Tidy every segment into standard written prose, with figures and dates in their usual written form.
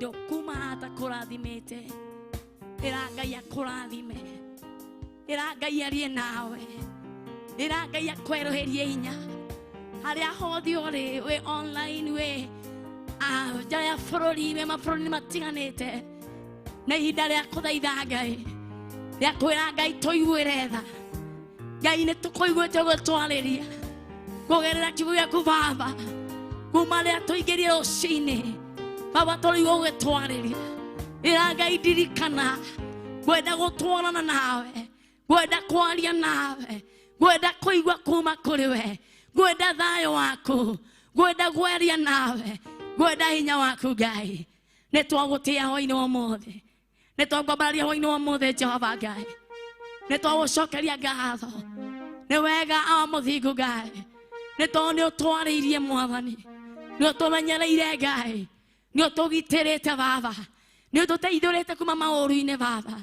Ndũkuma atakũrathimĩte. Ĩra Ngai akũrathime. Ĩra Ngai arie nawe. Ĩra Ngai akwerũhĩrie hinya. Harĩa hothe ũrĩ, wĩ online, wĩ nja ya bũrũri, wĩ mabũrũri matiganĩte, nĩ ihinda rĩa kũthaitha Ngai, rĩa kwĩra Ngai tũiguĩre tha. Ngai nĩ tũkũiguĩte ũgĩtwarĩria kũgerera kiugo gĩaku Baba, kuma rĩrĩa tũingĩrire rũcinĩ Baba tũraigua ũgĩtwarĩria. Ĩra Ngai ndirikana, ngwenda gũtwarana nawe, ngwenda kwaria nawe, ngwenda kũigua kuma kũrĩ we, ngwenda thayũ waku, ngwenda gwaria nawe, ngwenda hinya waku Ngai. Nĩ twagũtĩa hwainĩ wa ũmũthĩ, nĩ twakwambararia hwainĩ wa ũmũthĩ Jehova Ngai, nĩ twagũcokeria ngatho. Nĩ wega awa mũthingu Ngai, nĩ tondũ nĩ ũtwarĩirie Mwathani, nĩ ũtũmenyereire Ngai, nĩ ũtũgitĩrĩte Baba, nĩ ũtũteithũrĩte kuma maũru-inĩ Baba.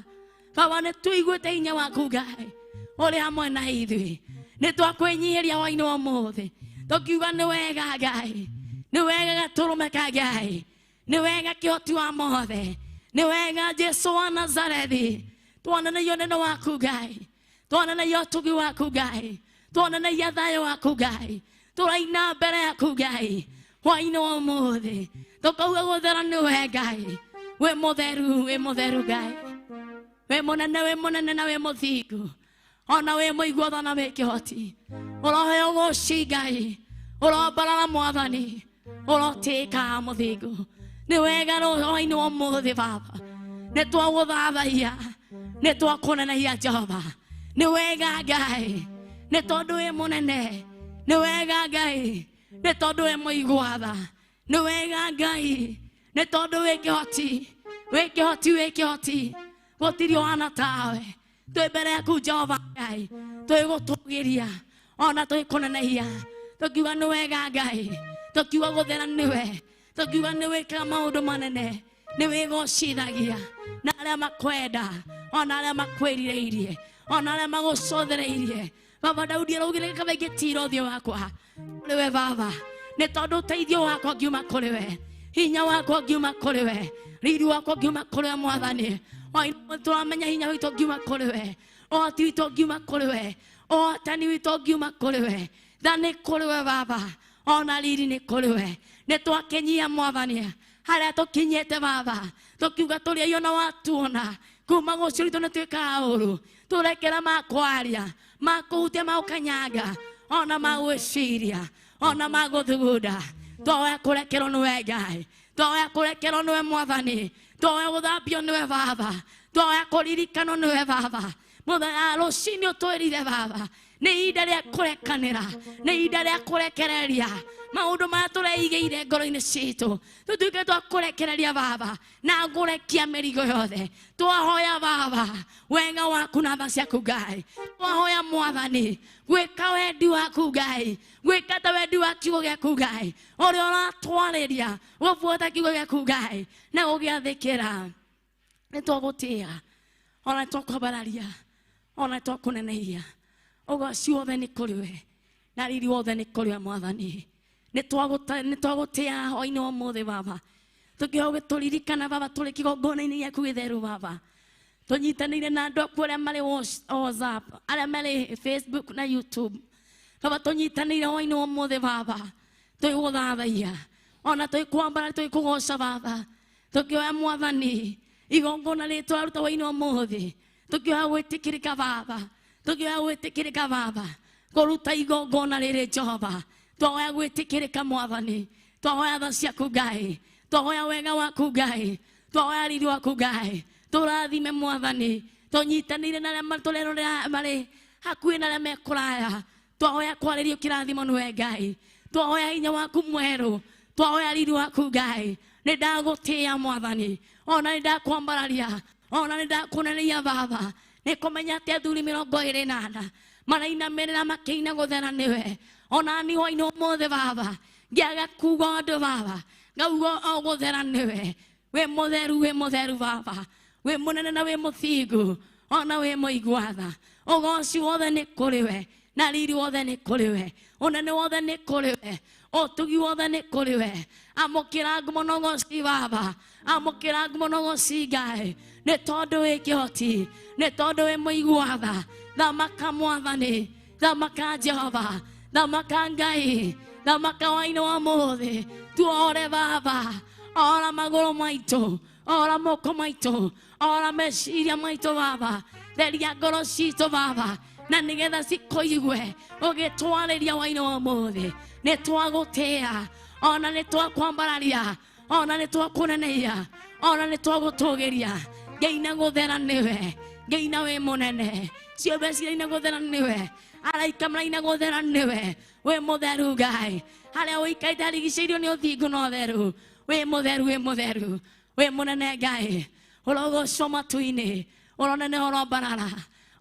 Baba nĩ tũiguĩte hinya waku Ngai ũrĩ hamwe na ithuĩ. Nĩ twakwĩnyihĩria hwainĩ wa ũmũthĩ tũkiuga nĩ wega Ngai, nĩ wega gatũrũme ka Ngai, nĩ wega kĩhoti wa mothe, nĩ wega Jesu wa Nazarethi. Tuonanagia ũnene waku Ngai, tuonanagia ũtugi waku Ngai, tuonanagia thayũ waku Ngai. Tũraina mbere yaku Ngai hwainĩ wa ũmũthĩ tũkauga gũthera nĩ we Ngai. Wĩ mũtheru, wĩ mũtheru Ngai, wĩ mũnene, wĩ mũnene na wĩ mũthingu, ona wĩ mũigua tha na wĩ kĩhoti. Ũroheo ũgoci Ngai, ũrombarara Mwathani, ũrotĩka mũthingu. Nĩ wega hwainĩ wa ũmũthĩ Baba, nĩ twagũthathaia, nĩ twakũneneia Jehova. Nĩ wega Ngai, nĩ tondũ wĩ mũnene. Nĩ wega Ngai, nĩ tondũ wĩ mũigua tha. Nĩ wega Ngai, nĩ tondũ wĩ kĩhoti, wĩ kĩhoti, wĩ kĩhoti, gũtirĩ ũhana tawe. Twĩ mbere yaku Jehova Ngai, twĩgũtũgĩria ona twĩkũnenehia, tũkiuga nĩ wega Ngai, tũkiuga gũthera nĩwe, tũkiuga nĩ wĩkaga maũndũ manene, nĩ wĩgocithagia na arĩa makwenda, ona arĩa makwĩrirĩirie, ona arĩa magũcũthĩrĩirie. Baba Daudi araugire kaba ingĩtira ũthiũ wakwa kũrĩ we Baba, nĩ tondũ ũteithio wakwa ngiuma kũrĩ we, hinya wakwa ngiuma kũrĩ we, riri wakwa ngiuma kũrĩ we Mwathani. Tũramenya hinya witũ ngiuma kũrĩ we, ũhoti witũ ngiuma kũrĩ we, ũhotani witũ ngiuma kũrĩ we. Tha nĩ kũrĩ we Baba, ona riri nĩ kũrĩ we. Nĩ twakenyia Mwathani harĩa tũkinyĩte Baba, tũkiuga tũrĩ aiyũ na watuona kuma gũcio witũ nĩ twĩkaga ũru, tũrekera makwaria, makũhutia, magũkanyanga, ona magwĩciria, ona magũthugunda. Twahoya kũrekerwo nĩwe Ngai, twahoya kũrekerwo nĩwe Mwathani, twahoya gũthambio nĩwe Baba, twahoya kũririkanwo nĩwe Baba. Mũthenya rũcinĩ ũtwĩrire Baba nĩ ihinda rĩa kũrekanĩra, nĩ ihinda rĩa kũrekereria maũndũ marĩa tũreigĩire ngoro-inĩ citũ, tũtuĩke twa kũrekereria Baba na ngũrekia mĩrigo yothe. Twahoya Baba wega waku na tha ciaku Ngai, twahoya Mwathani gwĩka wendi waku Ngai, gwĩka ta wendi wa kiugo gĩaku Ngai, ũrĩa ũratwarĩria gũbuata kiugo gĩaku Ngai na gũgĩathĩkĩra. Nĩ twagũtĩa, ona nĩ twakwambararia, ona nĩ twakũnenehia. Ũgoci wothe nĩ kũrĩ we na riri wothe nĩ kũrĩ we Mwathani. Nĩ twagũtĩa hwainĩ wa ũmũthĩ Baba, tũkĩhoya ũgĩtũririkana Baba tũrĩ kĩgongona-inĩ gĩaku gĩtheru Baba, tũnyitanĩire na andũ aku arĩa marĩ WhatsApp, arĩa marĩ Facebook na YouTube. Baba tũnyitanĩire hwainĩ wa ũmũthĩ Baba, twĩgũthathaia ona twĩkwambara, twĩkũgoca Baba, tũkĩoya Mwathani igongona rĩrĩ tũraruta hwainĩ wa ũmũthĩ, tũkĩoya gwĩtĩkĩrĩka Baba, tũkĩoya gwĩtĩkĩrĩka Baba kũruta igongona rĩrĩ Jehova. Twahoya gwĩtĩkĩrĩka Mwathani, twahoya tha ciaku Ngai, twahoya wega waku Ngai, twahoya riri waku Ngai. Tũrathime Mwathani, tũnyitanĩire na arĩa tũrerorera marĩ hakuhĩ na arĩa me kũraya. Twahoya kwarĩrio kĩrathimo nĩwe Ngai, twahoya hinya waku mwerũ, twahoya riri waku Ngai. Nĩ ndagũtĩa Mwathani, ona nĩ ndakwambararia, ona nĩ ndakũneneria Baba. Nĩ kũmenya atĩ athuri 24 marainamĩrĩra makĩina gũthera nĩwe. Ona niĩ hwainĩ ũmũthĩ Baba ngĩaga kuga ũndũ Baba, ngauga o gũthera nĩwe. Wĩ mũtheru, wĩ mũtheru Baba, wĩ mũnene na wĩ mũthingu, ona wĩ mũigua tha. Ũgoci wothe nĩ kũrĩ we Na riri wothe nĩ kũrĩ we, ũnene wothe nĩ kũrĩ we, ũtugi wothe nĩ kũrĩ we. Amũkĩra ngumo na ũgoci Baba, amũkĩra ngumo na ũgoci Ngai, nĩ tondũ wĩ kĩhoti, nĩ tondũ wĩ mũigua tha. Thamaka Mwathani, thamaka Jehova, thamaka Ngai, thamaka wainĩ wa mũthĩ. Tuore Baba, ora magũrũ maitũ, ora moko maitũ, ora meciria maitũ Baba, theria ngoro citũ Baba, na nĩgetha cikũigue ũgĩtwarĩria wainĩ wa ũmũthĩ. Nĩ twagũtĩĩa, ona nĩ twakwambararia, ona nĩ twakũneneia, ona nĩ twagũtũgĩria. Ngai na gũthera nĩwe, Ngai na wĩ mũnene, ciũmbe ciraina gũthera nĩwe, araika maraina gũthera nĩwe. Wĩ mũtheru Ngai, harĩa ũikarĩte harigicĩirio nĩ ũthingu na ũtheru. Wĩ mũtheru, wĩ mũtheru, wĩ mũnene Ngai, ũrogocwo matu-inĩ, ũroneneha, ũrombarara,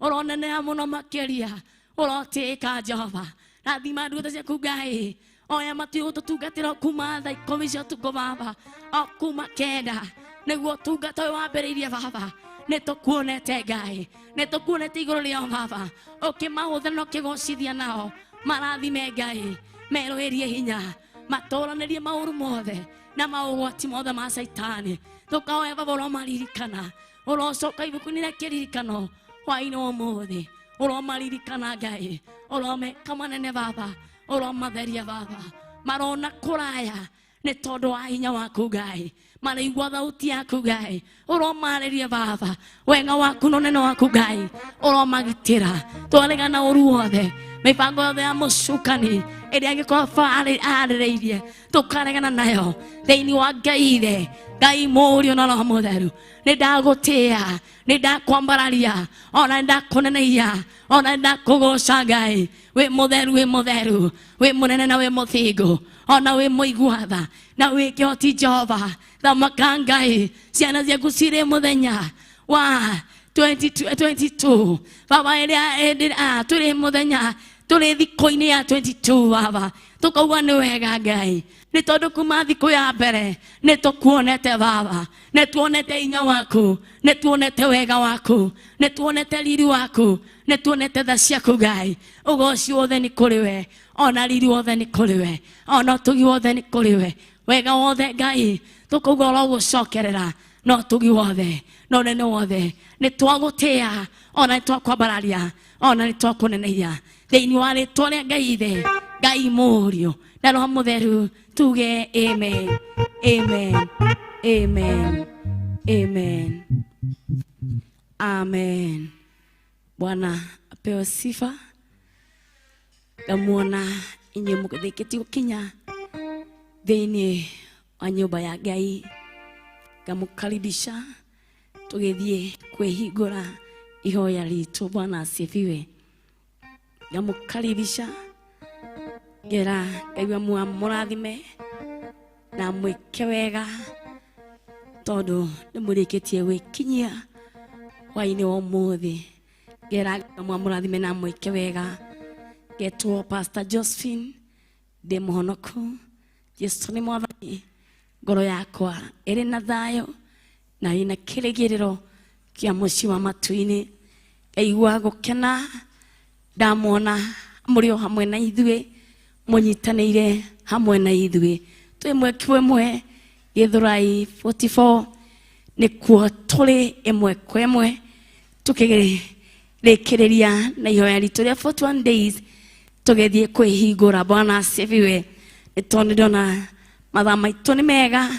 ũroneneha mũno makĩria, ũrotĩĩka Jehova. Rathima ndungata ciaku Ngai, oya matu gũtũtungatĩra kuma thaa 10 cia ũtukũ Baba, o kuma 9, nĩguo ũtungata ũyũ wambĩrĩirie Baba. Nĩ tũkuonete Ngai, nĩ tũkuonete igũrũ rĩao Baba, ũkĩmahũthĩra na ũkĩgocithia nao. Marathime Ngai, merũhĩrie hinya, matũranĩrie maũru mothe na maũgwati mothe ma Caitani. Tũkahoya Baba ũromaririkana, ũrocoka ibuku-inĩ rĩa kĩririkano hwaĩ-inĩ wa ũmũthĩ, ũromaririkana Ngai, ũromeka manene Baba, ũromatheria Baba. Marona kũraya nĩ tondũ wa hinya waku Ngai, maraigua thauti yaku Ngai, ũromarĩria Baba wega waku na ũnene waku Ngai, ũromagitĩra. Twaregana ũru wothe, mĩbango yothe ya mũcukani ĩrĩa angĩkorwo arĩrĩirie, tũkaregana nayo thĩinĩ wa Ngai Ithe, Ngai Mũriũ na Roho Mũtheru. Nĩ ndagũtĩĩa, nĩ ndakwambararia, ona nĩ ndakũneneia, ona nĩ ndakũgoca Ngai. Wĩ mũtheru, wĩ mũtheru, wĩ mũnene na wĩ mũthingu, ona wĩ mũigua tha na wĩ kĩhoti Jehova. Thamaka Ngai, ciana ciaku cirĩ mũthenya wa 2022 Baba, ĩrĩa tũrĩ mũthenya, tũrĩ thikũ-inĩ ya 22 Baba, tũkauga nĩ wega Ngai, nĩ tondũ kuma thikũ ya mbere nĩ tũkuonete Baba, nĩ tuonete hinya waku, nĩ tuonete wega waku, nĩ tuonete riri waku, nĩ tuonete tha ciaku Ngai. Ũgoci wothe nĩ kũrĩ we, ona riri wothe nĩ kũrĩ we, ona ũtugi wothe nĩ kũrĩ we, wega wothe Ngai tũkauga ũrogũcokerera, no ũtugi wothe na ũnene wothe. Nĩ twagũtĩĩa, ona nĩ twakwambararia, ona nĩ twakũneneia thĩinĩ wa rĩtwa rĩa Ngai Ithe, Ngai Mũriũ na Roho Mũtheru. Tuge amen, amen, amen, amen, amen. Bwana apewe sifa. Ngamuona inyuĩ mũthĩkĩtie gũkinya thĩinĩ wa nyũmba ya Ngai, ngamũkaribisha tũgĩthiĩ kwĩhingũra ihoya ritũ. Bwana asifiwe. Ngamũkaribisha ngera Ngai wa mũrathime na mwĩke wega, tondũ nĩ mũrĩkĩtie gwĩkinyia hwaĩ-inĩ wa ũmũthĩ. Ngera Ngai wa mũrathime na mwĩke wega. Ngetwo Pastor Josephine, ndĩ mũhonoku. Jesu nĩ Mwathani. Ngoro yakwa ĩrĩ na thayũ na ĩna kĩrĩgĩrĩro kĩa mũciĩ wa matu-inĩ. Ngaigua gũkena ndamwona mũrĩ o hamwe na ithuĩ, mũnyitanĩire hamwe na ithuĩ, twĩ ĩmwe kwa ĩmwe Gĩthũrai 44 nĩkuo tũrĩ ĩmwe kwa ĩmwe, tũkĩrĩkĩrĩria na ihoya ritũ rĩa 41 days, tũgĩthiĩ kwĩhingũra. Bwana asifiwe. Nĩ tondũ ndĩrona mathaa maitũ nĩ mega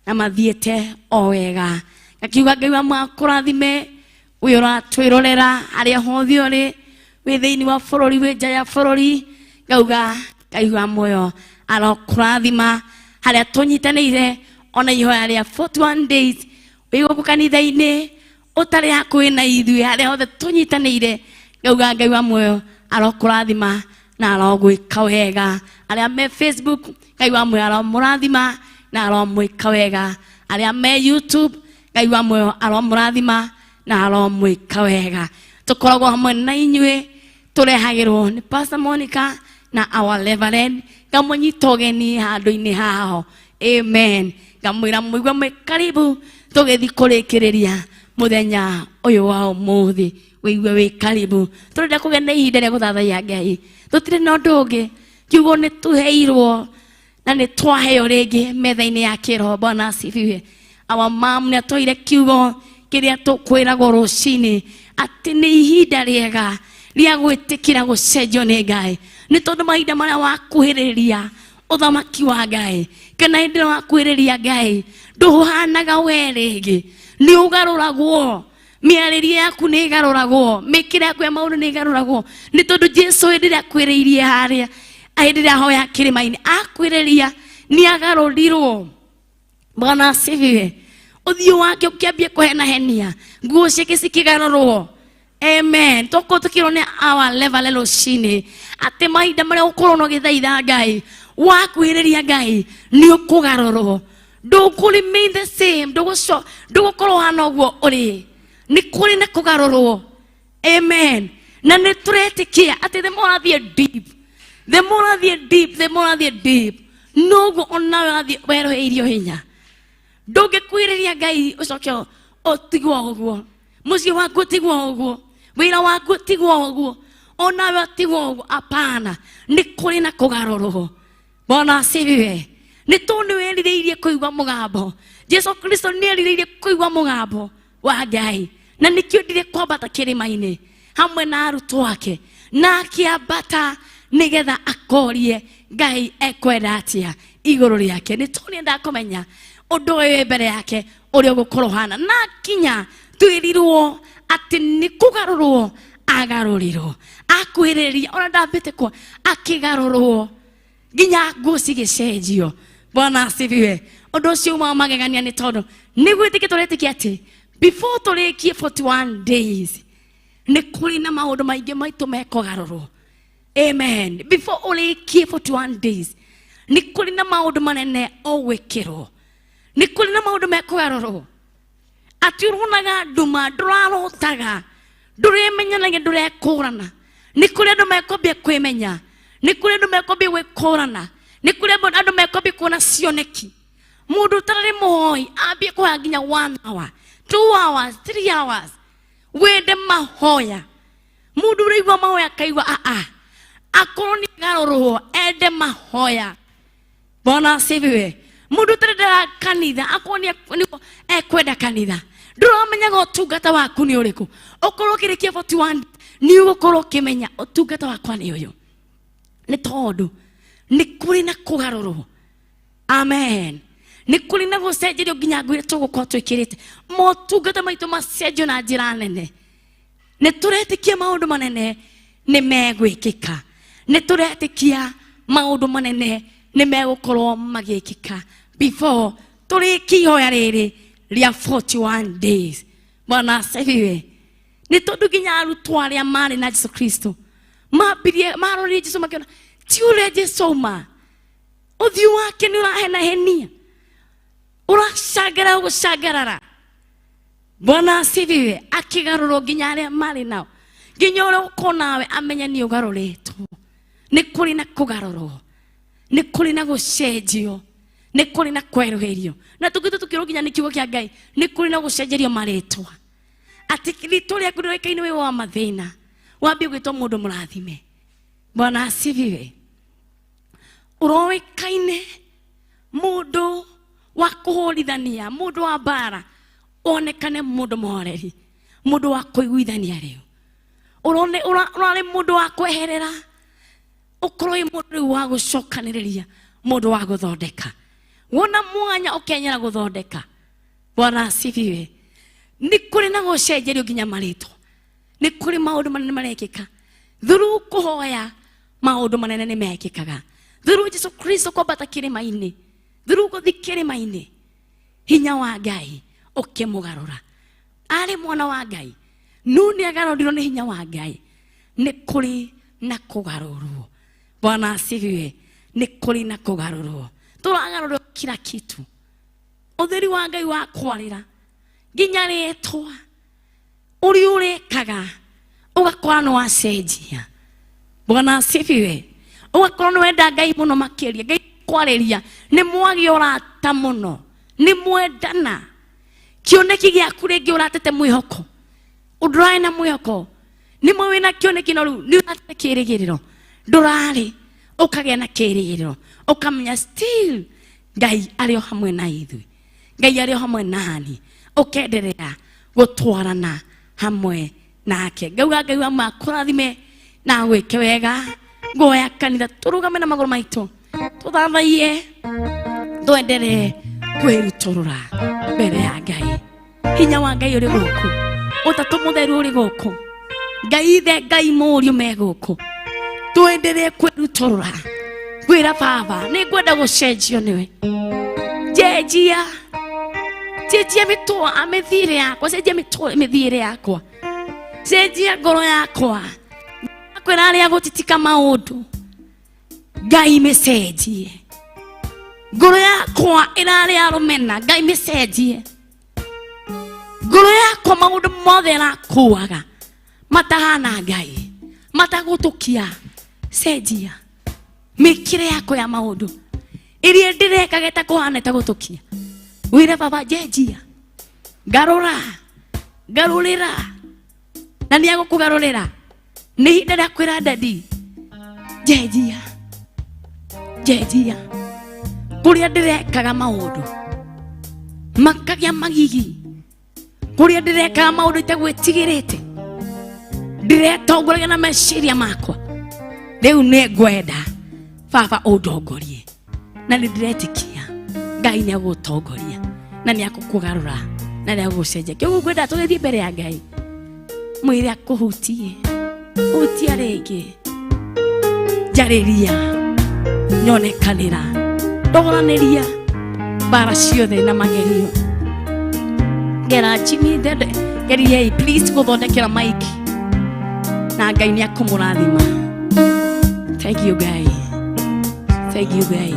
na mathiĩte o wega. Ngakiuga Ngai wa makũrathime ũyũ ũratwĩrorera harĩa hothe ũrĩ, wĩ thĩinĩ wa bũrũri, wĩ nja ya bũrũri. Ngauga Ngai wa muoyo arokũrathima harĩa tũnyitanĩire ona ihoya rĩa 41 days, wĩ gũkũ kanitha-inĩ, ũtarĩ hakuhĩ na ithuĩ, harĩa hothe tũnyitanĩire. Ngauga Ngai wa muoyo arokũrathima na arogwĩka wega. Arĩa me Facebook, Ngai wa muoyo aromũrathima na aromwĩka wega. Arĩa me YouTube, Ngai wa muoyo aromũrathima na aromwĩka wega. Tũkoragwo hamwe na inyuĩ, tũrehagĩrwo nĩ Pastor Monica na our Reverend. Ngamũnyita ũgeni handũ-inĩ haho, amen. Ngamwĩra mũigue mwĩ karibu tũgĩthiĩ kũrĩkĩrĩria mũthenya ũyũ wa ũmũthĩ. Wĩigue wĩ karibu. Tũrenda kũgĩa na ihinda rĩa gũthathaiya Ngai. Tũtirĩ na ũndũ ũngĩ. Kiugo nĩ tũheirwo na nĩ twaheo rĩngĩ metha-inĩ ya kĩroho. Bwana asifiwe. Our mom nĩ atwaire kiugo kĩrĩa tũkwĩragwo rũcinĩ atĩ nĩ ihinda rĩega rĩa gwĩtĩkĩra gũcenjio nĩ Ngai, nĩ tondũ mahinda marĩa wakuhĩrĩria ũthamaki wa Ngai kana hĩndĩ ĩrĩa wakuhĩrĩria Ngai ndũhanaga we rĩngĩ, nĩ ũgarũragwo, mĩarĩrie yaku nĩ ĩgarũragwo, mĩkĩre yaku ya maũndũ nĩ ĩgarũragwo, nĩ tondũ Jesu hĩndĩ ĩrĩa akwĩrĩirie harĩa, hĩndĩ ĩrĩa ahoya kĩrĩma-inĩ akwĩrĩria nĩ agarũrirwo. Bwana asifiwe. Ũthiũ wake ũkĩambia kũhenahenia, nguo ciake cikĩgarũrwo. Amen. Tũkorwo tũkĩrwo nĩ our level rũcinĩ atĩ mahinda marĩa ũkorwo na ũgĩthaitha Ngai, wakuhĩrĩria Ngai nĩ ũkũgarũrwo, ndũkũ remain the same, ndũgũkorwo hana ũguo ũrĩ, nĩ kũrĩ na kũgarũrwo. Amen. Na nĩ tũretĩkia atĩ the more ũrathiĩ deep, the more ũrathiĩ deep, the more ũrathiĩ deep, noguo onawe ũrathiĩ werũhĩirio hinya. Ndũngĩkuhĩrĩria Ngai ũcoke ũtigwo ũguo, mũciĩ waku ũtigwo ũguo, wĩra waku ũtigwo ũguo, onawe ũtigwo ũguo. Hapana, nĩ kũrĩ na kũgarũrwo. Bwana asifiwe. Nĩ tondũ nĩ werirĩirie kũigua mũgambo. Jesu Kristo nĩ erirĩirie kũigua mũgambo wa Ngai, na nĩkĩo ndire kwambata kĩrĩma-inĩ hamwe na arutwo ake, na akĩambata nĩgetha akorie Ngai ekwenda atĩa igũrũ rĩake, nĩ tondũ nĩendaga kũmenya ũndũ ũyũ wĩ mbere yake ũrĩa ũgũkorwo ũhana. Na kinya twĩrirwo atĩ nĩ kũgarũrwo agarũrirwo, akuhĩrĩria ona ndambĩte kwa akĩgarũrwo nginya nguo cigĩcenjio. Bwana asifiwe. Ũndũ ũcio uma wa magegania nĩ tondũ nĩ gwĩtĩkia tũretĩkia atĩ before tũrĩkie 41 days nĩ kũrĩ na maũndũ maingĩ maitũ mekũgarũrwo. Amen. Before ũrĩkie 41 days nĩ kũrĩ na maũndũ manene ũgwĩkĩrwo, nĩ kũrĩ na maũndũ mekũgarũrwo. Atĩ ũronaga nduma, ndũrarotaga, ndũremenyanagia, ndũrekũrana. Nĩ kũrĩ andũ mekwambia kwĩmenya, nĩ kũrĩ andũ mekwambia gwĩkũrana, nĩ kũrĩ andũ mekwambia kuona cioneki. Mũndũ ũtararĩ mũhoi ambie kũhoya nginya 1 hour, 2 hours, 3 hours, wende mahoya. Mũndũ ũraigua mahoya akaigua aa, akorwo nĩ agarũrwo ende mahoya. Bwana asifiwe. Mũndũ ũtarendaga kanitha akorwo nĩ ekwenda kanitha, ndũramenyaga ũtungata waku nĩ ũrĩkũ. Ũkorwo ũkĩrĩkia 41 nĩ ũgũkorwo ũkĩmenya ũtungata wakwa nĩ ũyũ, nĩ tondũ nĩ kũrĩ na kũgarũrwo. Amen. Nĩ kũrĩ na gũcenjerio nginya nguo iria tũgũkorwo twĩkĩrĩte, motungata maitũ macenjio na njĩra nene. Nĩ tũretĩkia maũndũ manene nĩ megwĩkĩka, nĩ tũretĩkia maũndũ manene nĩ megũkorwo magĩkĩka before tũrĩkie ihoya rĩrĩ rĩa 41 days. Bwana asifiwe. Nĩ tondũ nginya arutwo arĩa marĩ na Jesu Kristo mambirie marorire Jesu makĩona ti ũrĩa Jesu auma, ũthiũ wake nĩ ũrahenahenia, ũracangarara gũcangarara. Bwana asifiwe. Akĩgarũrwo nginya arĩa marĩ nao, nginya ũrĩa ũkorwo nawe amenye nĩ ũgarũrĩtwo. Nĩ kũrĩ na kũgarũrwo, nĩ kũrĩ na gũcenjio, nĩ kũrĩ na kwerũhĩrio. Na tũngĩtua tũkĩrwo nginya nĩ kiugo kĩa Ngai, nĩ kũrĩ na gũcenjerio marĩtwa, atĩ rĩtwa rĩaku rĩoĩkaine wĩ wa mathĩna, wambie gwĩtwo mũndũ mũrathime. Bwana asifiwe. Ũroĩkaine mũndũ wa kũhũrithania, mũndũ wa mbara, onekane mũndũ mũhoreri, mũndũ wa kũiguithania. Rĩu ũrarĩ mũndũ wa kweherera, ũkorwo wĩ mũndũ rĩu wa gũcokanĩrĩria, mũndũ wa gũthondeka. Wona mwanya ũkenyera gũthondeka. Bwana asifiwe. Nĩ kũrĩ na gũcenjerio nginya marĩtwa, nĩ kũrĩ maũndũ manene marekĩka through kũhoya, maũndũ manene nĩ mekĩkaga through Jesu Kristo kwambata kĩrĩma-inĩ, through gũthiĩ kĩrĩma-inĩ, hinya wa Ngai ũkĩmũgarũra. Arĩ mwana wa Ngai no nĩ agarũrirwo nĩ hinya wa Ngai. Nĩ kũrĩ na kũgarũrwo. Bwana asifiwe. Nĩ kũrĩ na kũgarũrwo, tũragarũrwo kila kitu. Ũtheri wa Ngai wa kwarĩra nginya rĩtwa, ũrĩa ũrekaga ũgakora nĩ wacenjia. Bwana asifiwe. Ũgakorwo nĩ wenda Ngai mũno makĩria, Ngai kwarĩria, nĩ mwagĩa ũrata mũno, nĩ mwendana. Kĩoneki gĩaku rĩngĩ ũratete mwĩhoko, ũndũrarĩ na mwĩhoko. Nĩ ma wĩna kĩoneki no rĩu nĩ ũrate kĩrĩgĩrĩro. Ndũrarĩ ũkagĩa na kĩrĩgĩrĩro. Ũkamenya still Ngai arĩ o hamwe na ithuĩ. Ngai arĩ o hamwe nani. Ũkenderea gũtwarana hamwe nake. Ngauga Ngai wa ma akũrathime na agwĩke wega. Ngoya kanitha tũrũgame na magũrũ maitũ tũthathaiye twenderee kwĩrutũrũra mbere ya Ngai. Hinya wa Ngai ũrĩ gũkũ, ũtatũ mũtheru ũrĩ gũkũ, Ngai ithe Ngai mũriũ me gũkũ. Twenderee kwĩrutũrũra kwĩra Baba nĩ ngwenda gũcenjio nĩwe. Njenjia, cenjia mĩthiĩre yakwa, cenjia mĩthiĩre yakwa, cenjia ngoro yakwa. Kwĩra arĩa gũtitika maũndũ Ngai mĩcenjie. Ngoro yakwa ĩrarĩ ya rũmena, Ngai mĩcenjie. Ngoro yakwa maũndũ mothe ĩrakuaga matahana Ngai, matagũtũkia, cenjia mĩkĩre yakwa ya maũndũ ĩrĩa ndĩrekaga ĩtakũhana ĩtagũtũkia. Wĩre Baba njenjia, ngarũra, ngarũrĩra, na nĩ agũkũgarũrĩra. Nĩ ihinda rĩa kwĩra dadi njenjia, njenjia kũrĩa ndĩrekaga maũndũ makagĩa magigi, kũrĩa ndĩrekaga maũndũ itagwĩtigĩrĩte, ndĩretongoragia na meciria makwa. Rĩu nĩ ngwenda Baba ũndongorie, na nĩ ndĩretĩkia Ngai nĩ agũgũtongoria na nĩ agũkũgarũra na nĩ agũgũcenjia. Kĩu ngwenda tũgĩthiĩ mbere ya Ngai, mwĩre akũhutie, hutia rĩngĩ, njarĩria, nyonekanĩra, ndoranĩria mbara ciothe na magerio. Gera Jimmy, geriei please gũthondekera mic, na Ngai nĩ akũmũrathima. Thank you Ngai, thank you Ngai,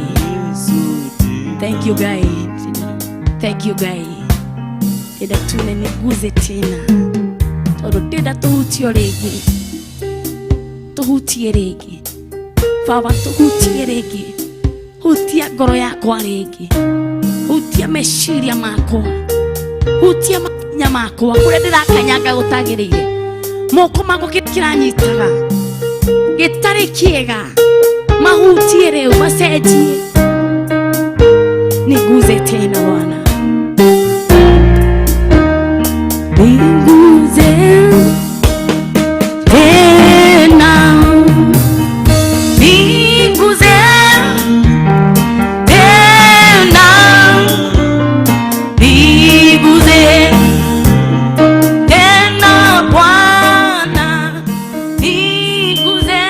thank you Ngai, thank you Ngai. Ndĩrenda tune niguze tena, tondũ ndĩrenda tũhutio rĩngĩ, tũhutie rĩngĩ Baba, tũhutie rĩngĩ, hutia ngoro yakwa rĩngĩ, hutia meciria makwa, hutia makinya makwa kũrĩa ndĩrakanyanga gũtagĩrĩire, moko makwa kĩrĩa kĩranyitaga gĩtarĩ kĩega, mahutie rĩu, macenjie. Niguze tena Bwana, niguze tena, niguze tena, niguze tena Bwana, niguze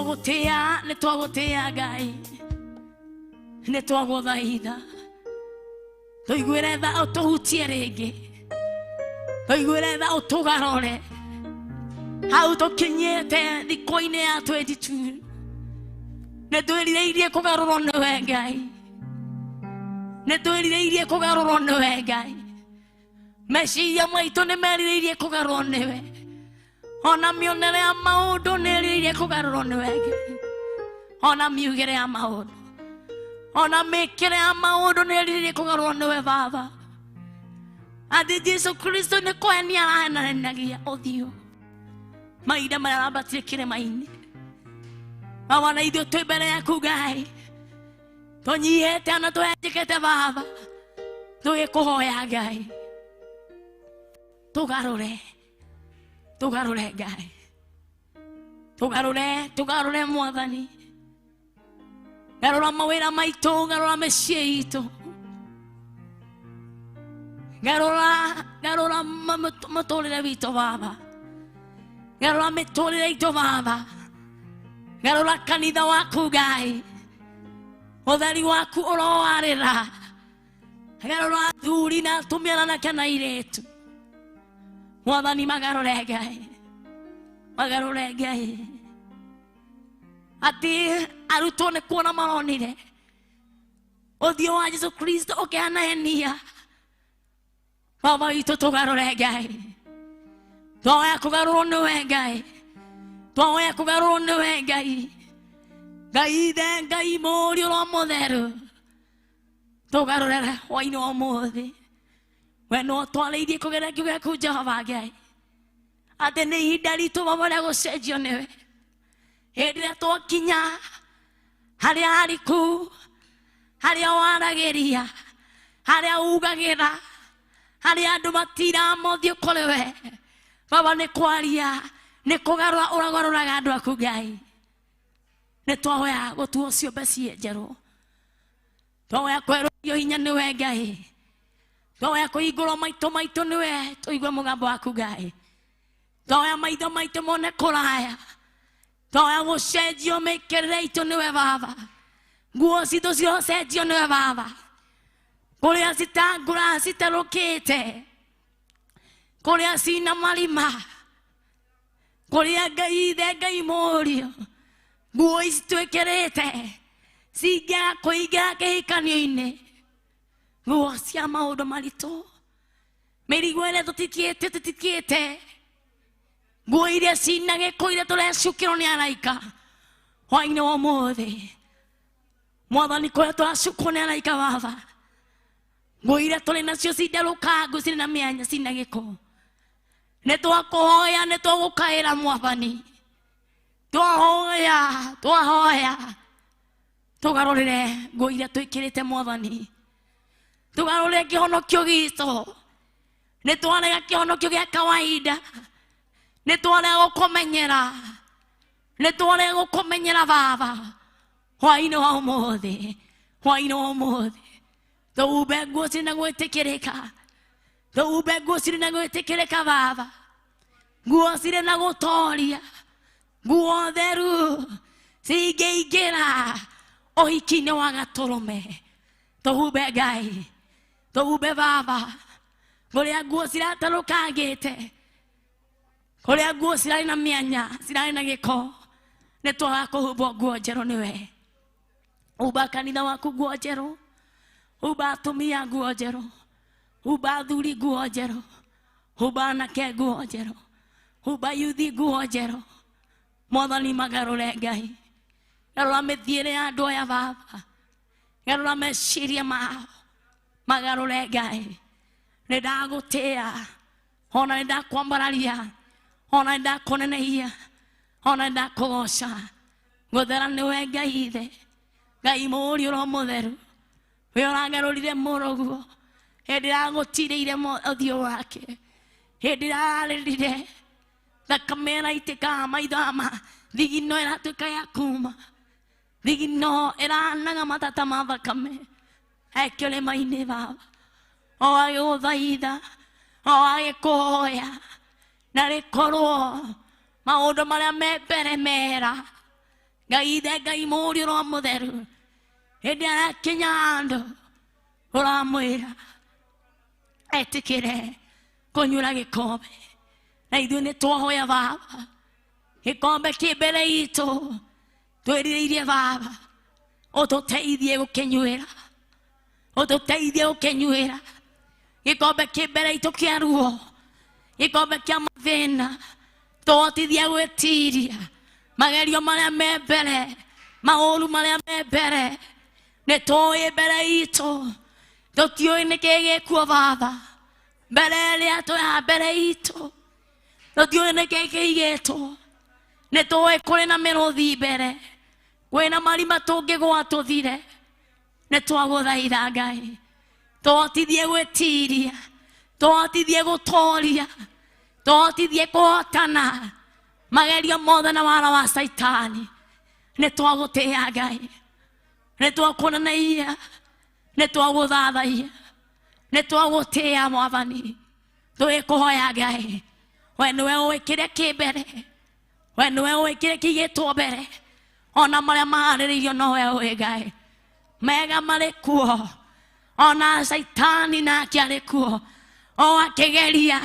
twagũtĩa, nĩ twagũtĩa Ngai, nĩ twagũthaitha tũiguĩre tha ũtũhutie rĩngĩ, tũiguĩre tha ũtũgarũre hau tũkinyĩte thikũ-inĩ ya 22. Nĩ twĩrirĩirie kũgarũrwo nĩwe Ngai, nĩ twĩrirĩirie kũgarũrwo nĩwe Ngai. Meciria maitũ nĩ merirĩirie kũgarũrwo nĩwe, ona mĩonere ya maũndũ nĩ ĩrirĩirie kũgarũrwo nĩwe Ngai, ona miugĩre ya maũndũ, ona mĩkĩre ya maũndũ nĩ ĩrirĩirie kũgarũrwo nĩwe Baba. Atĩ Jesu Kristo nĩ kũhenia arahenahenagia ũthiũ mahinda marĩa arambatire kĩrĩma-inĩ. Baba, na ithuĩ twĩ mbere yaku Ngai, tũnyihĩte ona tũhenjekete Baba, tũgĩkũhoya Ngai, tũgarũre, tũgarũre Ngai, tũgarũre, tũgarũre Mwathani, garũra mawĩra maitũ, garũra mĩciĩ itũ, garũra, garũra mũtũrĩre witũ Baba, garũra mĩtũrĩre itũ Baba, garũra kanitha waku Ngai, ũtheri waku ũroarĩra, garũra athuri na atumia na anake na airĩtu Mwathani, magarũre Ngai, magarũre Ngai. Atĩ arutwo nĩ kuona maronire ũthiũ wa Jesu Kristo ũkĩhanahenia. Baba witũ, tũgarũre Ngai, twahoya kũgarũrwo nĩwe Ngai, twahoya kũgarũrwo nĩwe Ngai, Ngai Ithe, Ngai Mũriũ, Roho Mũtheru, tũgarũrere hwainĩ wa ũmũthĩ. We no twarĩirie kũgerera kiugo gĩaku Jehova Ngai, atĩ nĩ ihinda ritũ Baba rĩa gũcenjio nĩwe. Hĩndĩ ĩrĩa twakinya harĩa hariku, harĩa waragĩria, harĩa ugagĩra, harĩa andũ matiraga mothiũ kũrĩ we Baba, nĩ kwaria, nĩ kũgarũra ũragarũraga andũ aku Ngai. Nĩ twahoya gũtuo ciũmbe ciĩ njerũ, twahoya kwerũhio hinya nĩwe Ngai, twahoya kũhingũrwo maitũ maitũ nĩwe tũigue mũgambo waku Ngai, twahoya maitho maitũ mone kũraya, twahoya gũcenjio mĩkĩrĩre itũ nĩwe Baba, nguo citũ cirocenjio nĩwe Baba, kũrĩa citangũra citerũkĩte, kũrĩa cina marima, kũrĩa Ngai Ithe, Ngai Mũriũ, nguo ici twĩkĩrĩte cingĩaga kũingĩra kĩhikanio-inĩ, nguo cia maũndũ maritũ, mĩrigo ĩrĩa tũtikĩte, tũtikĩte nguo iria cina gĩko iria tũrecukĩrwo nĩ araika hwainĩ wa ũmũthĩ Mwathani, kũrĩa tũracukwo nĩ araika Baba, nguo iria tũrĩ nacio cinderũkangu, cirĩ na mĩanya, cina gĩko, nĩ twakũhoya, nĩ tũgũkaĩra Mwathani, twahoya, twahoya tũgarũrĩre nguo iria twĩkĩrĩte Mwathani, tũgarũrĩre kĩhonokio gitũ. Nĩ twarega kĩhonokio gĩa kawaida, nĩ twarega gũkũmenyera, nĩ twarega gũkũmenyera Baba. Hwainĩ wa ũmũthĩ, hwainĩ wa ũmũthĩ, tũhumbe nguo cirĩ na gwĩtĩkĩrĩka, tũhumbe nguo cirĩ na gwĩtĩkĩrĩka Baba, nguo cirĩ na gũtoria, nguo theru cingĩingĩra ũhiki-inĩ wa Gatũrũme. Tũhumbe Ngai, tũhumbe Baba, kũrĩa nguo ciratarũkangĩte, kũrĩa nguo cirarĩ na mĩanya, cirarĩ na gĩko, nĩ twaga kũhumbwo nguo njerũ nĩwe. Humba kanitha waku nguo njerũ, humba atumia nguo njerũ, humba athuri nguo njerũ, humba anake nguo njerũ, humba yuthi nguo njerũ Mwathani, magarũre Ngai, garũra mĩthiĩre ya andũ aya Baba, garũra meciria mao, magarũre Ngai. Nĩ ndagũtĩa, ona nĩ ndakwambararia, ona nĩ ndakũnenehia, ona nĩ ndakũgoca. Gũthera nĩwe Ngai Ithe, Ngai Mũriũ, Roho Mũtheru, we ũragarũrire mũrũguo hĩndĩ ĩrĩa agũtirĩire ũthiũ wake, hĩndĩ ĩrĩa ararĩrire thakame ĩraitĩka maitho ma thigino ĩratuĩka ya kuma, thigino ĩranaga matata ma thakame ekĩrĩma-inĩ Baba, o agĩgũthaitha, o agĩkũhoya, na rĩkorwo maũndũ marĩa me mbere mera. Ngai Ithe, Ngai Mũriũ, Roho Mũtheru, hĩndĩ arakinya handũ ũramwĩra etĩkĩre kũnyuĩra gĩkombe, na ithuĩ nĩ twahoya Baba, gĩkombe kĩ mbere itũ twĩrirĩirie Baba ũtũteithie gũkĩnyuĩra, ũtũteithie gũkĩnyuĩra gĩkombe kĩ mbere itũ kĩa ruo, gĩkombe kĩa mathĩna, tũhotithie gwĩtiria magerio marĩa me mbere, maũru marĩa me mbere. Nĩ tũĩ mbere itũ tũtiũĩ nĩkĩ gĩkuo Baba, mbere ĩrĩa twĩ mbere itũ tũtiũĩ nĩkĩ kĩigĩtwo. Nĩ tũĩ kũrĩ na mĩrũthi mbere, kwĩna marima tũngĩgũa tũthire. Nĩ twagũthaitha Ngai, tũhotithie gwĩtiria, tũhotithie gũtoria, tũhotithie kũhotana magerio mothe na wara wa Caitani. Nĩ twagũtĩĩa Ngai, nĩ twakuonanaia, nĩ twagũthathaia, nĩ twagũtĩĩa Mwathani. Tũgĩkũhoya Ngai, we nĩwe ũĩ kĩrĩa kĩ mbere, we nĩwe ũĩ kĩrĩa kĩigĩtwo mbere, ona marĩa maharĩrĩirio nowe ũĩ Ngai. Mega marĩ kuo, ona Caitani nake arĩ kuo, o akĩgeria,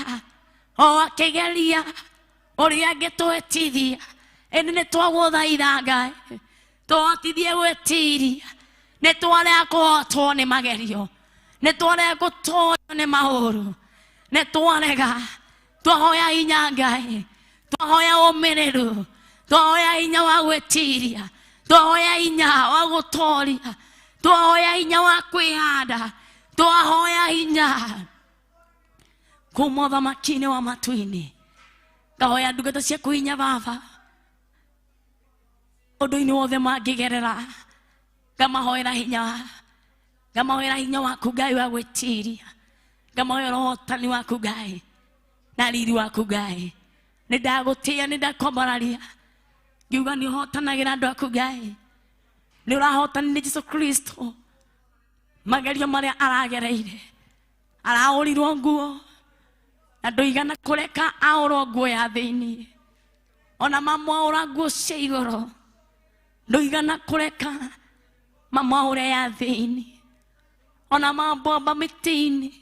o akĩgeria ũrĩa angĩtwĩtithia. Ĩndĩ nĩ twagũthaitha Ngai, tũhotithie gwĩtiria. Nĩ twarega kũhotwo nĩ magerio, nĩ twarega gũtorio nĩ maũru, nĩ twarega. Twahoya hinya Ngai, twahoya ũmĩrĩru, twahoya hinya wa gwĩtiria, twahoya hinya wa gũtoria, twahoya hinya wa kwĩhanda, twahoya hinya kuma ũthamaki-inĩ wa matu-inĩ. Ngahoya ndungata ciaku hinya Baba, ũndũ-inĩ wothe mangĩgerera, ngamahoera hinya, ngamahoera hinya waku Ngai wa gwĩtiria, ngamahoera ũhotani waku Ngai na riri waku Ngai. Nĩ ndagũtĩĩa, nĩ ndakwambararia, ngiuga nĩ ũhotanagĩra andũ aku Ngai, nĩ ũrahotanire Jesu Kristo magerio marĩa aragereire. Araũrirwo nguo na ndũigana kũreka aũrwo nguo ya thĩinĩ, ona mamwaũra nguo cia igũrũ ndũigana kũreka mamwaũre ya thĩinĩ, ona mambomba mĩtĩ-inĩ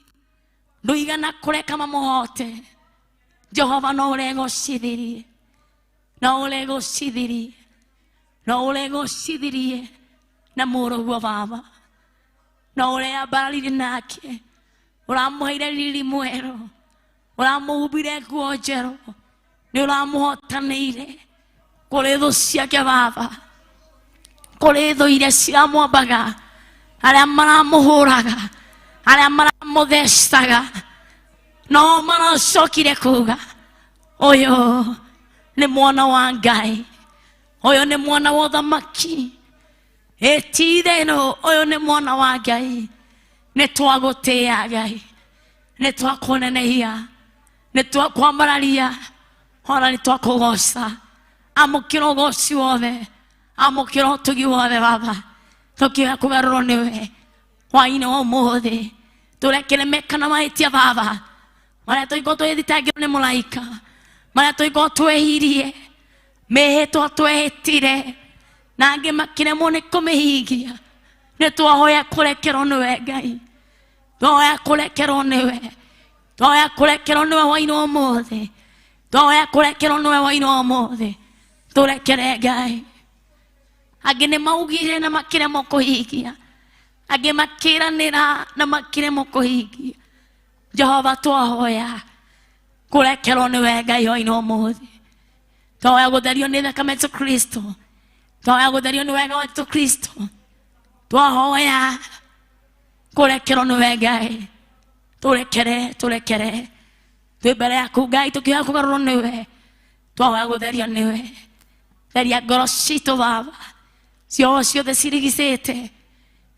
ndũigana kũreka mamũhote. Jehova, no ũregocithirie, no ũregocithirie, no ũregocithirie na mũrũguo Baba, no ũreambararire nake, ũramũheire riri mwerũ, ũramũhumbire nguo njerũ, nĩ ũramũhotanĩire kũrĩ thũ ciake Baba, kũrĩ thũ iria ciramwambaga, arĩa maramũhũraga, arĩa maramũthecaga, no maracokire kuga ũyũ nĩ mwana wa Ngai, ũyũ nĩ mwana wa ũthamaki, ĩtitherũ ũyũ nĩ mwana wa Ngai. Nĩ twagũtĩĩa Ngai, nĩ twakũnenehia, nĩ twakwambararia, ona nĩ twakũgoca. Amũkĩra ũgoci wothe, amũkĩra ũtugi wothe Baba, tũkĩoya kũgarũrwo nĩwe hwaĩ-inĩ wa ũmũthĩ. Tũrekere meka na mahĩtia Baba, marĩa tũngĩkorwo tũgĩthitangĩrwo nĩ mũraika, marĩa tũngĩkorwo twehirie, mĩhĩtwa twehĩtire na angĩ makĩremwo nĩ kũmĩhingia. Nĩ twahoya kũrekerwo nĩwe Ngai, twahoya kũrekerwo nĩwe, twahoya kũrekerwo nĩwe hwaĩ-inĩ wa ũmũthĩ, twahoya kũrekerwo nĩwe hwaĩ-inĩ wa ũmũthĩ. Tũrekere Ngai. Angĩ nĩ maugire na makĩremwo kũhingia, angĩ makĩranĩra na makĩremwo kũhingia. Jehova, twahoya kũrekerwo nĩwe Ngai hwaĩ-inĩ wa ũmũthĩ. Twahoya gũtherio nĩ thakame ya Jesu Kristo, twahoya gũtherio nĩ wega wa Jesu Kristo, twahoya kũrekerwo nĩwe Ngai. Tũrekere, tũrekere, twĩ mbere yaku Ngai tũkĩhoya kũgarũrwo nĩwe, twahoya gũtherio nĩwe. Theria ngoro citũ Baba, cioho ciothe cirigicĩte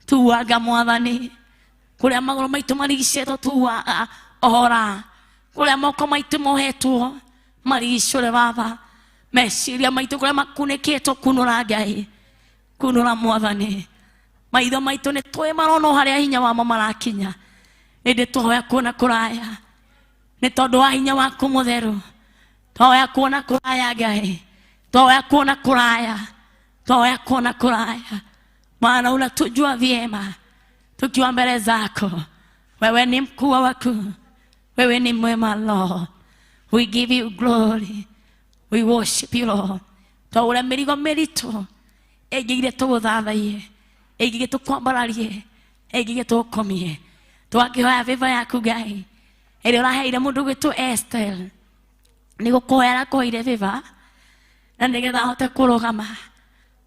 tuanga Mwathani, kũrĩa magũrũ maitũ marigicĩtwo tuanga ohora, kũrĩa moko maitũ mohetwo marigicũre Baba, meciria maitũ kũrĩa makunĩkĩtwo kunũra Ngai, kunũra Mwathani. Maitho maitũ nĩ tũĩ marono harĩa hinya wamo marakinya, ĩndĩ twahoya kuona kũraya nĩ tondũ wa hinya waku mũtheru. Twahoya kuona kũraya Ngai, twahoya kuona kũraya, Twahoya kuona kũraya, maana unatujua vyema tukiwa mbele zako. Wewe ni mkuu wa wakuu, wewe ni mwema Lord. We give you glory, we worship you Lord. Twaũra mĩrigo mĩritũ ĩngĩgire tũgũthathaiye, ĩngĩgire tũkwambararie, ĩngĩgire tũgũkomie. Twakĩhoya favor yaku Ngai ĩrĩa ũraheire mũndũ gwĩtwo Esther, nĩ gũkũhoya arakũheire favor na nĩgetha ahote kũrũgama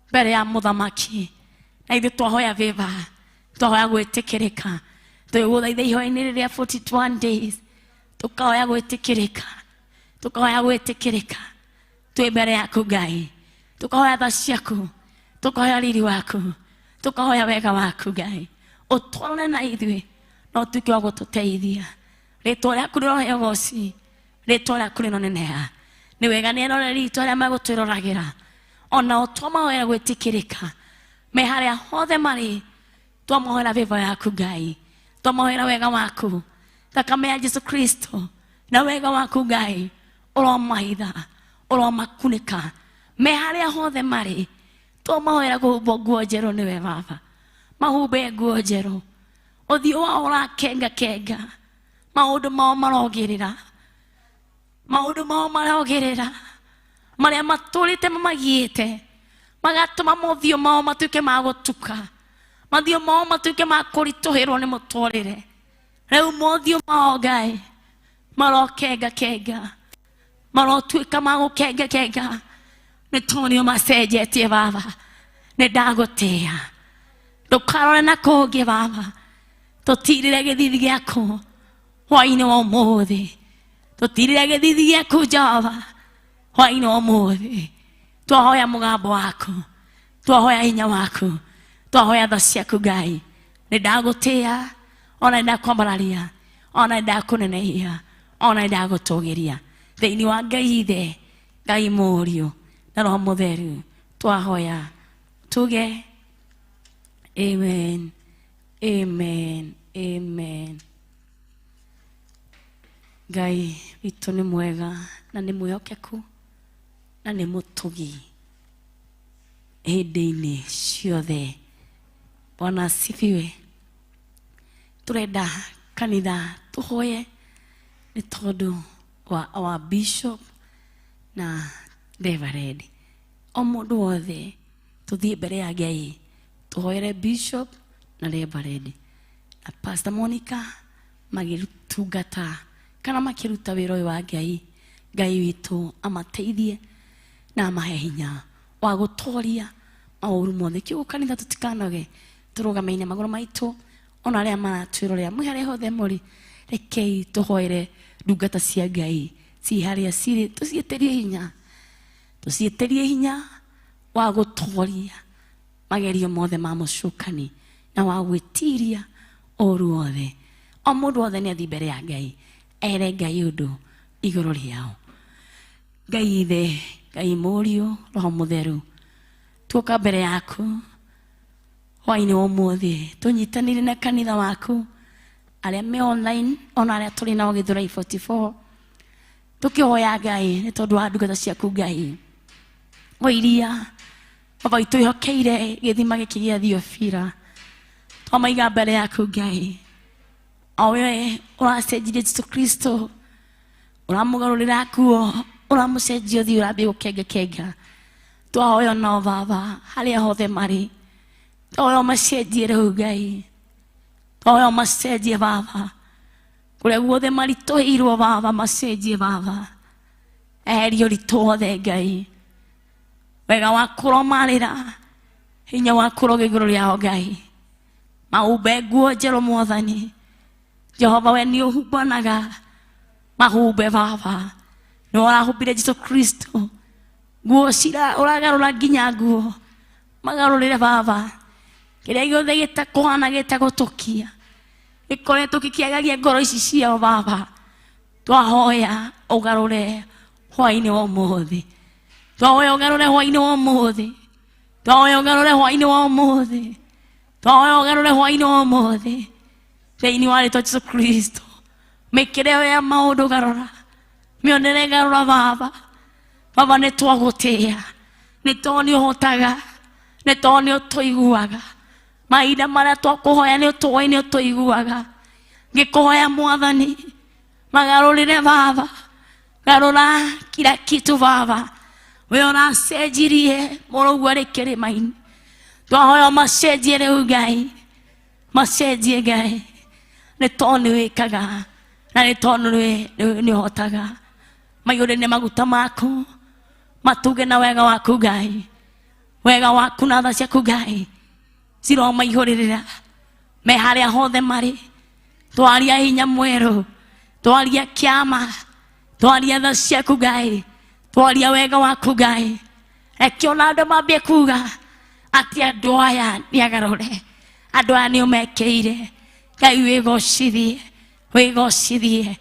mbere ya mũthamaki. Na ithuĩ twahoya favor, twahoya gwĩtĩkĩrĩka, twĩgũthaitha ihoya-inĩ rĩrĩa 41 days, tũkahoya gwĩtĩkĩrĩka, tũkahoya gwĩtĩkĩrĩka twĩ mbere yaku Ngai, tũkahoya tha ciaku, tũkahoya riri waku, tũkahoya wega waku Ngai, ũtwarane na ithuĩ na ũtuĩke wa gũtũteithia. Rĩtwa rĩaku rĩrohe ũgoci, rĩtwa rĩaku rĩroneneha. Nĩ wega nĩ eroreri itũ arĩa megũtwĩroragĩra, onao twamahoera gwĩtĩkĩrĩka me harĩa hothe marĩ, twamahoera favor yaku Ngai, twamahoera wega waku, thakame ya Jesu Kristo na wega waku Ngai ũromahitha, ũromakunĩka me harĩa hothe marĩ. Twamahoera kũhumbwo nguo njerũ nĩwe Baba, mahumbe nguo njerũ, ũthiũ wao ũrakenga kenga, maũndũ mao marogĩrĩra, maũndũ mao marogĩrĩra, marĩa matũrĩte mamagiĩte magatũma mothiũ mao matuĩke ma gũtuka, mathiũ mao matuĩke ma kũritũhĩrwo nĩ mũtũrĩre. Rĩu mothiũ mao Ngai marokenga kenga, marotuĩka ma gũkenga kenga, nĩ tondũ nĩ ũmacenjetie Baba. Nĩ ndagũtĩĩa, ndũkarore na kũngĩ Baba, tũtirĩre gĩthithi gĩaku hwaĩ-inĩ wa ũmũthĩ, tũtirĩre gĩthithi gĩaku Jehova hwaĩ-inĩ wa ũmũthĩ. Twahoya mũgambo waku, twahoya hinya waku, twahoya tha ciaku Ngai. Nĩ ndagũtĩĩa, ona nĩ ndakwambararia, ona nĩ ndakũnenehia, ona nĩ ndagũtũgĩria thĩinĩ wa Ngai Ithe, Ngai Mũriũ na Roho Mũtheru. Twahoya tuge amen, amen, amen. Ngai witũ nĩ mwega na nĩ mwĩhokeku na nĩ mũtugi hĩndĩ-inĩ ciothe. Bwana asifiwe. Tũrenda kanitha tũhoye nĩ tondũ wa our bishop na reverend. O mũndũ wothe tũthiĩ mbere ya Ngai tũhoere bishop na reverend na Pastor Monica magĩtungata kana makĩruta wĩra ũyũ wa Ngai. Ngai witũ amateithie na amahe hinya wa gũtoria maũru mothe. Kiugo kanitha tũtikanoge, tũrũgame-inĩ magũrũ maitũ, ona arĩa maratwĩrorera mwĩ harĩa hothe mũrĩ, rekei tũhoere ndungata cia Ngai ci harĩa cirĩ, tũciĩtĩrie hinya, tũciĩtĩrie hinya wa gũtoria magerio mothe ma mũcukani na wa gwĩtiria ũru wothe. O mũndũ wothe nĩ athiĩ mbere ya Ngai ere Ngai ũndũ igũrũ rĩao. Ngai Ithe, Ngai Mũriũ, Roho Mũtheru, tuoka mbere yaku hwaĩ-inĩ wa ũmũthĩ, tũnyitanĩire na kanitha waku arĩa me online ona arĩa tũrĩ nao Gĩthũrai 44, tũkĩhoya Ngai nĩ tondũ wa ndungata ciaku Ngai, o iria Baba witũ ĩhokeire gĩthima gĩkĩ gĩa Thiofira, twamaiga mbere yaku Ngai, o we ũracenjirie Jesu Kristo, ũramũgarũrĩra nguo, ũramũcenjia ũthiũ, ũrambia gũkenga kenga. Twahoya nao Baba harĩa hothe marĩ, twahoya ũmacenjie rĩu Ngai, twahoya ũmacenjie Baba, kũrĩa guothe maritũhĩirwo Baba macenjie Baba, eheria ũritũ wothe Ngai, wega waku ũromarĩra, hinya waku ũrogĩa igũrũ rĩao Ngai, mahumbe nguo njerũ Mwathani Jehova, we nĩ ũhumbanaga, mahumbe Baba, nĩ ũrahumbire Jesu Kristo nguo cira, ũragarũra nginya nguo, magarũrĩre Baba, kĩrĩa gĩothe gĩtakũhana gĩtagũtũkia gĩkoretwo gĩkĩagagia ngoro ici ciao Baba, twahoya ũgarũre hwaĩ-inĩ wa ũmũthĩ, twahoya ũgarũre hwaĩ-inĩ wa ũmũthĩ, twahoya ũgarũre hwaĩ-inĩ wa ũmũthĩ, twahoya ũgarũre hwaĩ-inĩ wa ũmũthĩ thĩinĩ wa rĩtwa Jesu Kristo. Mĩkĩre ĩyo ya maũndũ garũra, mĩonere garũra Baba. Baba nĩ twagũtĩĩa nĩ tondũ nĩ ũhotaga, Nĩ tondũ nĩ ũtũiguaga mahinda marĩa twakũhoya, nĩ ũtũĩ, nĩ ũtũiguaga. Ngĩkũhoya Mwathani, magarũrĩre Baba, garũra kila kitu Baba. We ũracenjirie mũrũguo arĩ kĩrĩma-inĩ, twahoya macenjie rĩu Ngai, macenjie Ngai, nĩ tondũ nĩ wĩkaga na nĩ tondũ nĩ ũhotaga. Maiyũre nĩ maguta maku, matuge na wega waku Ngai, wega waku na tha ciaku Ngai ciromaihũrĩrĩra me harĩa hothe marĩ. Twaria hinya mwerũ, twaria kĩama, twaria tha ciaku Ngai, twaria wega waku Ngai. Reke ona andũ mambie kuga atĩ andũ aya nĩ agarũre, andũ aya nĩ ũmekĩire. Ngai wĩgocithie, wĩgocithie,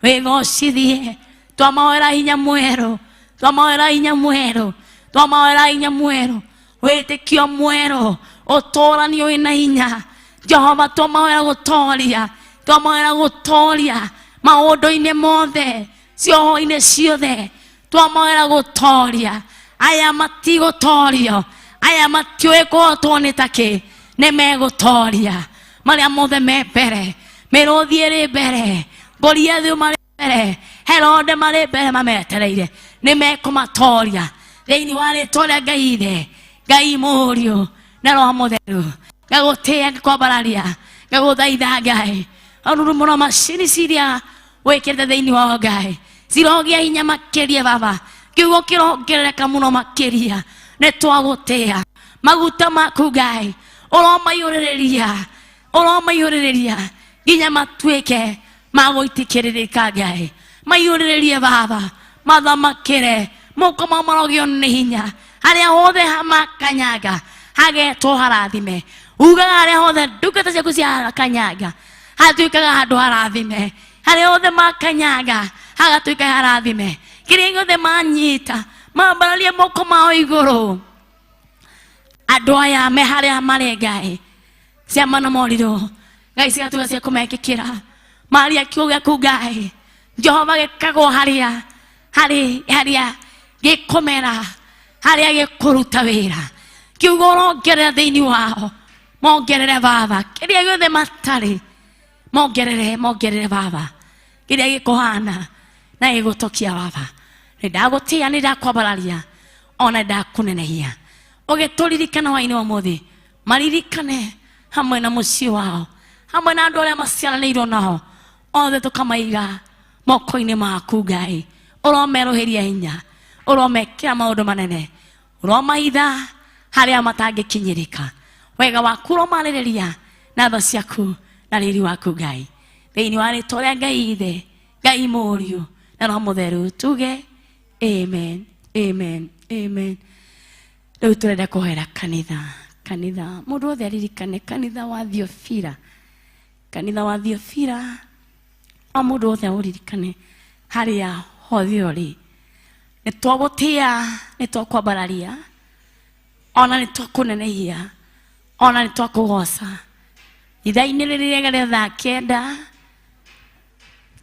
wĩgocithie. Twamahoera hinya mwerũ, twamahoera hinya mwerũ, twamahoera hinya mwerũ, wĩtĩkio mwerũ, ũtũranio wĩna hinya Jehova. Twamahoera gũtoria, twamahoera gũtoria maũndũ-inĩ mothe, cioho-inĩ ciothe, twamahoera gũtoria. Aya matigũtorio, aya matiũĩ kũhotwo nĩ takĩ, nĩ megũtoria marĩa mothe me mbere. Mĩrũthi ĩrĩ mbere, Goliathi marĩ mbere, Herode marĩ mbere mametereire, nĩ mekũmatoria thĩinĩ wa rĩtwa rĩa Ngai Ithe, Ngai Mũriũ na Roho Mũtheru. Ngagũtĩĩa, ngakwambararia, ngagũthaitha Ngai, ũrurumũra macini ciria wĩkĩrĩte thĩinĩ wao Ngai, cirogĩa hinya makĩria Baba, kiugo kĩrongerereka mũno makĩria. Nĩ twagũtĩĩa. Maguta maku Ngai ũromaiyũrĩrĩria, ũromaiyũrĩrĩria nginya matuĩke ma gũitĩkĩrĩrĩka Ngai. Maiyũrĩrĩrie Baba, mathamakĩre moko mao marogĩo nĩ hinya. Harĩa hothe hamakanyanga hagetwo harathime. Ugaga harĩa hothe ndungata ciaku ciakanyanga hatuĩkaga handũ harathime, harĩa hothe makanyanga hagatuĩka harathime. Kĩrĩa gĩothe manyita, mambararie moko mao igũrũ, andũ aya me harĩa marĩ Ngai, ciama na morirũ Ngai cigatuĩka cia kũmekĩkĩra. Maria kiugo gĩaku Ngai Jehova gĩkagwo harĩa harĩ, harĩa gĩkũmera, harĩa gĩkũruta wĩra. Kiugo ũrongerera thĩinĩ wao, mongerere Baba kĩrĩa gĩothe matarĩ, mongerere, mongerere Baba kĩrĩa gĩkũhana na gĩgũtokia. Baba, nĩ ndagũtĩĩa, nĩ ndakwambararia, ona nĩ ndakũnenehia. Ũgĩtũririkana hwainĩ wa ũmũthĩ, maririkane hamwe na mũciĩ wao, hamwe na andũ arĩa maciaranĩirwo nao othe, tũkamaiga moko-inĩ maku Ngai. Ũromerũhĩria hinya, ũromekĩra maũndũ manene, ũromahitha harĩa matangĩkinyĩrĩka. Wega waku ũromarĩrĩria na tha ciaku na riri waku Ngai, thĩinĩ wa rĩtwa rĩa Ngai Ithe, Ngai Mũriũ na Roho Mũtheru, tuge amen, amen, amen. Rĩu tũrenda kũhoera kanitha. Kanitha, mũndũ wothe aririkane kanitha wa Thiofira, kanitha wa Thiofira. O mũndũ wothe aũririkane harĩa hothe ũrĩ. Nĩ twagũtĩa, nĩ twakwambararia, ona nĩ twakũnenehia, ona nĩ twakũgoca. Ithaa-inĩ rĩrĩ rĩega rĩa thaa 9,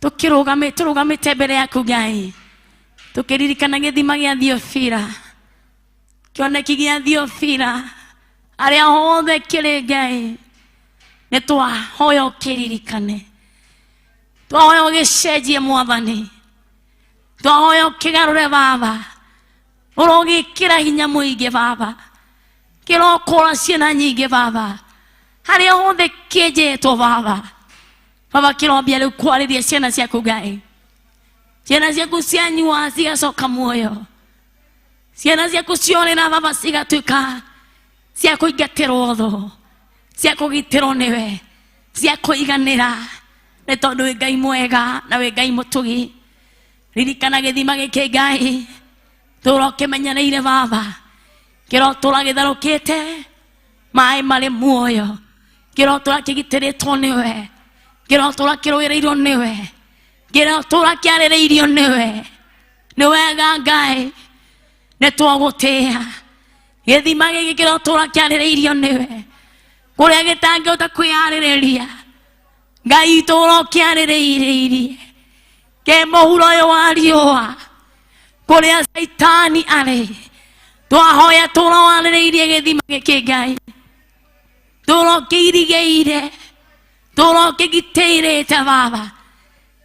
tũkĩrũgamĩ tũrũgamĩte mbere yaku Ngai, tũkĩririkana gĩthima gĩa Thiofira, kĩoneki gĩa Thiofira, harĩa hothe kĩrĩ Ngai, nĩ twahoya ũkĩririkane, twahoya ũgĩcenjie Mwathani, twahoya ũkĩgarũre Baba, ũrogĩkĩra hinya mũingĩ Baba, kĩrokũra ciana nyingĩ Baba, harĩa hothe kĩenjetwo Baba. Baba, kĩrombia rĩu kwarĩria ciana ciaku Ngai, ciana ciaku cianyua cigacoka muoyo, ciana ciaku ciorĩra Baba cigatuĩka cia kũingatĩrwo thũ, cia kũgitĩrwo nĩwe, cia kũiganĩra, nĩ tondũ wĩ Ngai mwega na wĩ Ngai mũtugi. Ririkana gĩthima gĩkĩ Ngai, tũra ũkĩmenyereire Baba, kĩrotũra gĩtherũkĩte maĩ marĩ muoyo, kĩrotũra kĩgitĩrĩtwo nĩwe, kĩrotũra kĩrũĩrĩirwo nĩwe, kĩrotũra kĩarĩrĩirio nĩwe. Nĩ wega Ngai, nĩ twagũtĩĩa. Gĩthima gĩkĩ kĩrotũra kĩarĩrĩirio nĩwe, kũrĩa gĩtangĩhota kwĩyarĩrĩria Ngai, tũra ũkĩarĩrĩirie ke mũhuro ũyũ wa riũa, kũrĩa Caitani arĩ. Twahoya tũroarĩrĩirie gĩthima gĩkĩ Ngai, tũrokĩirigĩire, tũrokĩgitĩrĩte Baba,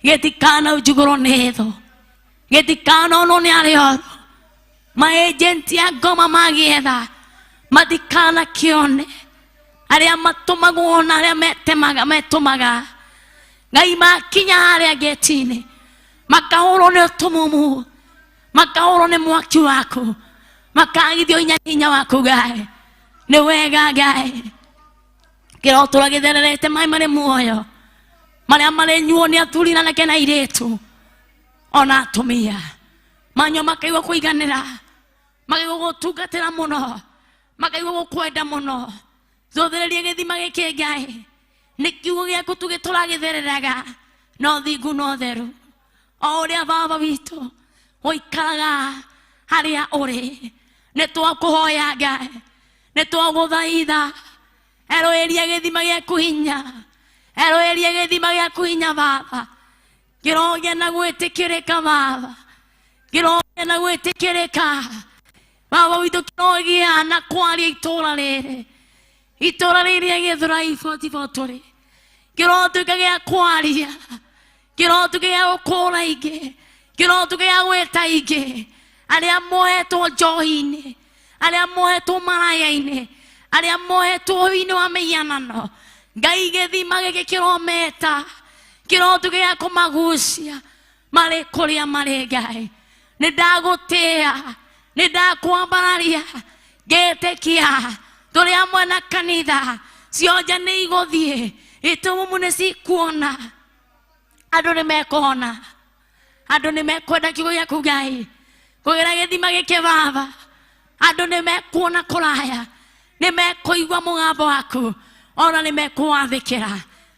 gĩtikanaunjugũrwo nĩ thũ, gĩtikanonwo nĩ arĩa oru, maejenti a ngoma magĩetha matikanakĩone, arĩa matũmagwo na arĩa metemaga metũmaga Ngai makinya harĩa ngĩti-inĩ makahũrwo nĩ ũtumumu, makahũrwo nĩ mwaki waku, makagithio hinya hinya waku Ngai. Nĩ wega Ngai, kĩrotũra gĩthererete maĩ marĩ muoyo, marĩa marĩnyuo nĩ athuri na anake na airĩtu ona atumia, manyua makaigua kũiganĩra, makaigua gũtungatĩra mũno, makaigua gũkwenda mũno. Cũthĩrĩria gĩthima gĩkĩ Ngai, nĩ kiugo gĩaku tu gĩtũragĩthereraga no thingu no theru, o ũrĩa Baba witũ ũikaraga harĩa ũrĩ. Nĩ twakũhoya Ngai, nĩ twagũthaitha, erũĩria gĩthima gĩaku hinya, erũĩria gĩthima gĩaku hinya Baba, kĩrogĩa na gwĩtĩkĩrĩka Baba, kĩrogĩa na gwĩtĩkĩrĩka Baba witũ, kĩrogĩa na kwaria itũra rĩrĩ, itũra rĩrĩ rĩa Gĩthũrai 44 tũrĩ, kĩrotuĩka gĩa kwaria, kĩrotuĩka gĩa gũkũra ingĩ, kĩrotuĩka gĩa gwĩta ingĩ, arĩa mohetwo njohi-inĩ, arĩa mohetwo maraya-inĩ, arĩa mohetwo ũhĩ-inĩ wa mĩhianano. Ngai gĩthima gĩkĩ kĩrometa, kĩrotuĩka gĩa kũmagucia marĩ kũrĩa marĩ. Ngai nĩ ndagũtĩĩa, nĩ ndakwambararia, ngĩtĩkia tũrĩ hamwe na kanitha, cionje nĩ igũthiĩ, itumumu nĩ cikuona, andũ nĩ mekũhona, andũ nĩ mekwenda kiugo gĩaku Ngai, kũgera gĩthima gĩkĩ Baba, andũ nĩ mekuona kũraya, nĩ mekũigua mũgambo waku, ona nĩ mekũwathĩkĩra.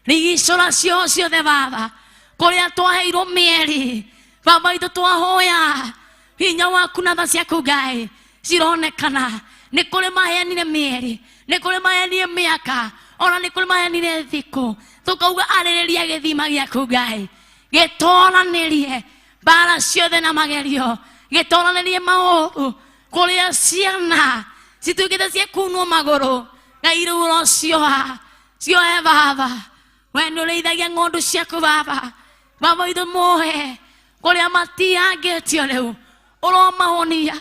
Rigicũra cio ciothe Baba, kũrĩa twaheirwo mĩeri Baba witũ, twahoya hinya waku na tha ciaku Ngai cironekana. Nĩ kũrĩ maheanire mĩeri, nĩ kũrĩ maheanire mĩaka, ona nĩ kũrĩ maheanire thikũ. Tũkauga arĩrĩria gĩthima gĩaku Ngai, gĩtoranĩrie mbara ciothe na magerio, gĩtoranĩrie maũru, kũrĩa ciana cituĩkĩte cia kunwo magũrũ. Ngai rĩu ũrocioha ciohe Baba, we nĩ ũrĩithagia ng'ondu ciaku Baba. Baba witũ mohe kũrĩa matiangĩtio rĩu ũromahonia.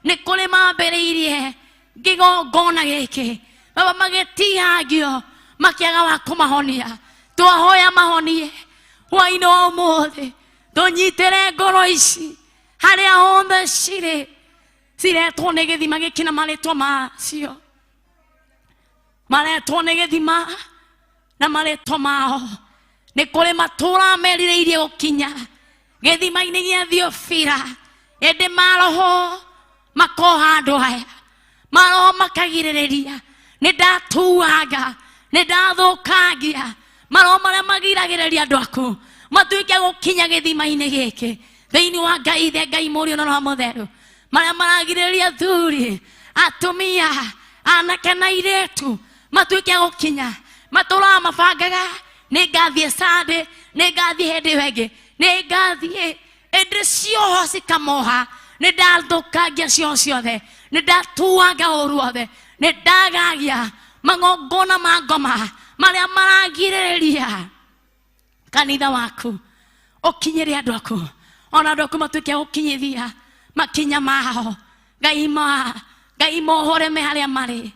Nĩ kũrĩ mambĩrĩirie kĩgongona gĩkĩ Baba, magĩtihangio makĩaga wa kũmahonia. Twahoya mahonie hwainĩ wa ũmũthĩ, tũnyitĩre ngoro ici harĩa hothe cirĩ, ciretwo nĩ gĩthima gĩkĩ na marĩtwa macio, maretwo nĩ gĩthima na marĩtwa mao. Nĩ kũrĩ matũra merirĩirie gũkinya gĩthima-inĩ gĩa Thiofira, ĩndĩ maroho makoha andũ aya, maroho makagirĩrĩria. Nĩ ndatuanga, nĩ ndathũkangia maroho marĩa magiragĩrĩria andũ aku matuĩke gũkinya gĩthima-inĩ gĩkĩ thĩinĩ wa Ngai Ithe, Ngai Mũriũ na Roho Mũtheru, marĩa maragirĩrĩria athuri, atumia, anake na airĩtu matuĩke gũkinya. Matũraga mabangaga, nĩ ngathiĩ Sunday, nĩ ngathiĩ hĩndĩ ĩyo ĩngĩ, nĩ ngathiĩ, ĩndĩ cioho cikamoha. Nĩ ndathũkangia cioho ciothe, nĩ ndatuanga ũru wothe, nĩ ndagagia magongona ma ngoma marĩa maragirĩrĩria kanitha waku ũkinyĩre andũ aku, ona andũ aku matuĩke gũkinyithia makinya mao. Ngai ma Ngai mohore me harĩa marĩ,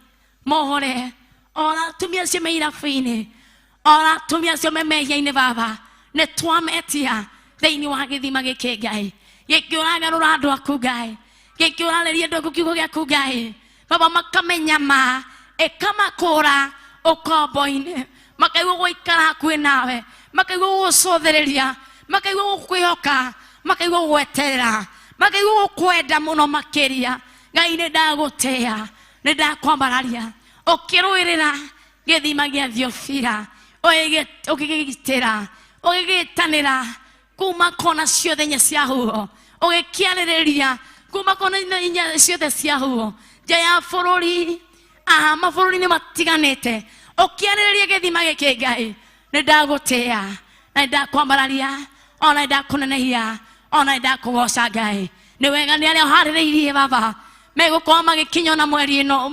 mohore ona atumia acio me irabu-inĩ, ona atumia acio me mehia-inĩ Baba, nĩ twametia thĩinĩ wa gĩthima gĩkĩ Ngai, gĩkĩ ũragarũra andũ aku Ngai, gĩkĩ ũrarĩria andũ aku kiugo gĩaku Ngai Baba, makamenya ma ĩkamakũra ũkombo-inĩ, makaigua gũikara hakuhĩ nawe, makaigua gũgũcũthĩrĩria, makaigua gũkwĩhoka, makaigua gũgweterera, makaigua gũkwenda mũno makĩria. Ngai nĩ ndagũtĩĩa, nĩ ndakwambararia, ũkĩrũĩrĩra gĩthima gĩa Thiofira, ũgĩgĩgitĩra, ũgĩgĩtanĩra kuma kona ciothe inya cia huho, ũgĩkĩarĩrĩria kuma kona inya ciothe cia huho, nja ya bũrũri, aha mabũrũri-inĩ matiganĩte, ũkĩarĩrĩria gĩthima gĩkĩ Ngai. Nĩ ndagũtĩĩa na nĩ ndakwambararia, ona nĩ ndakũnenehia, ona nĩ ndakũgoca Ngai. Nĩ wega nĩ arĩa ũharĩrĩirie Baba. Megũkorwo magĩkinya na mweri ĩno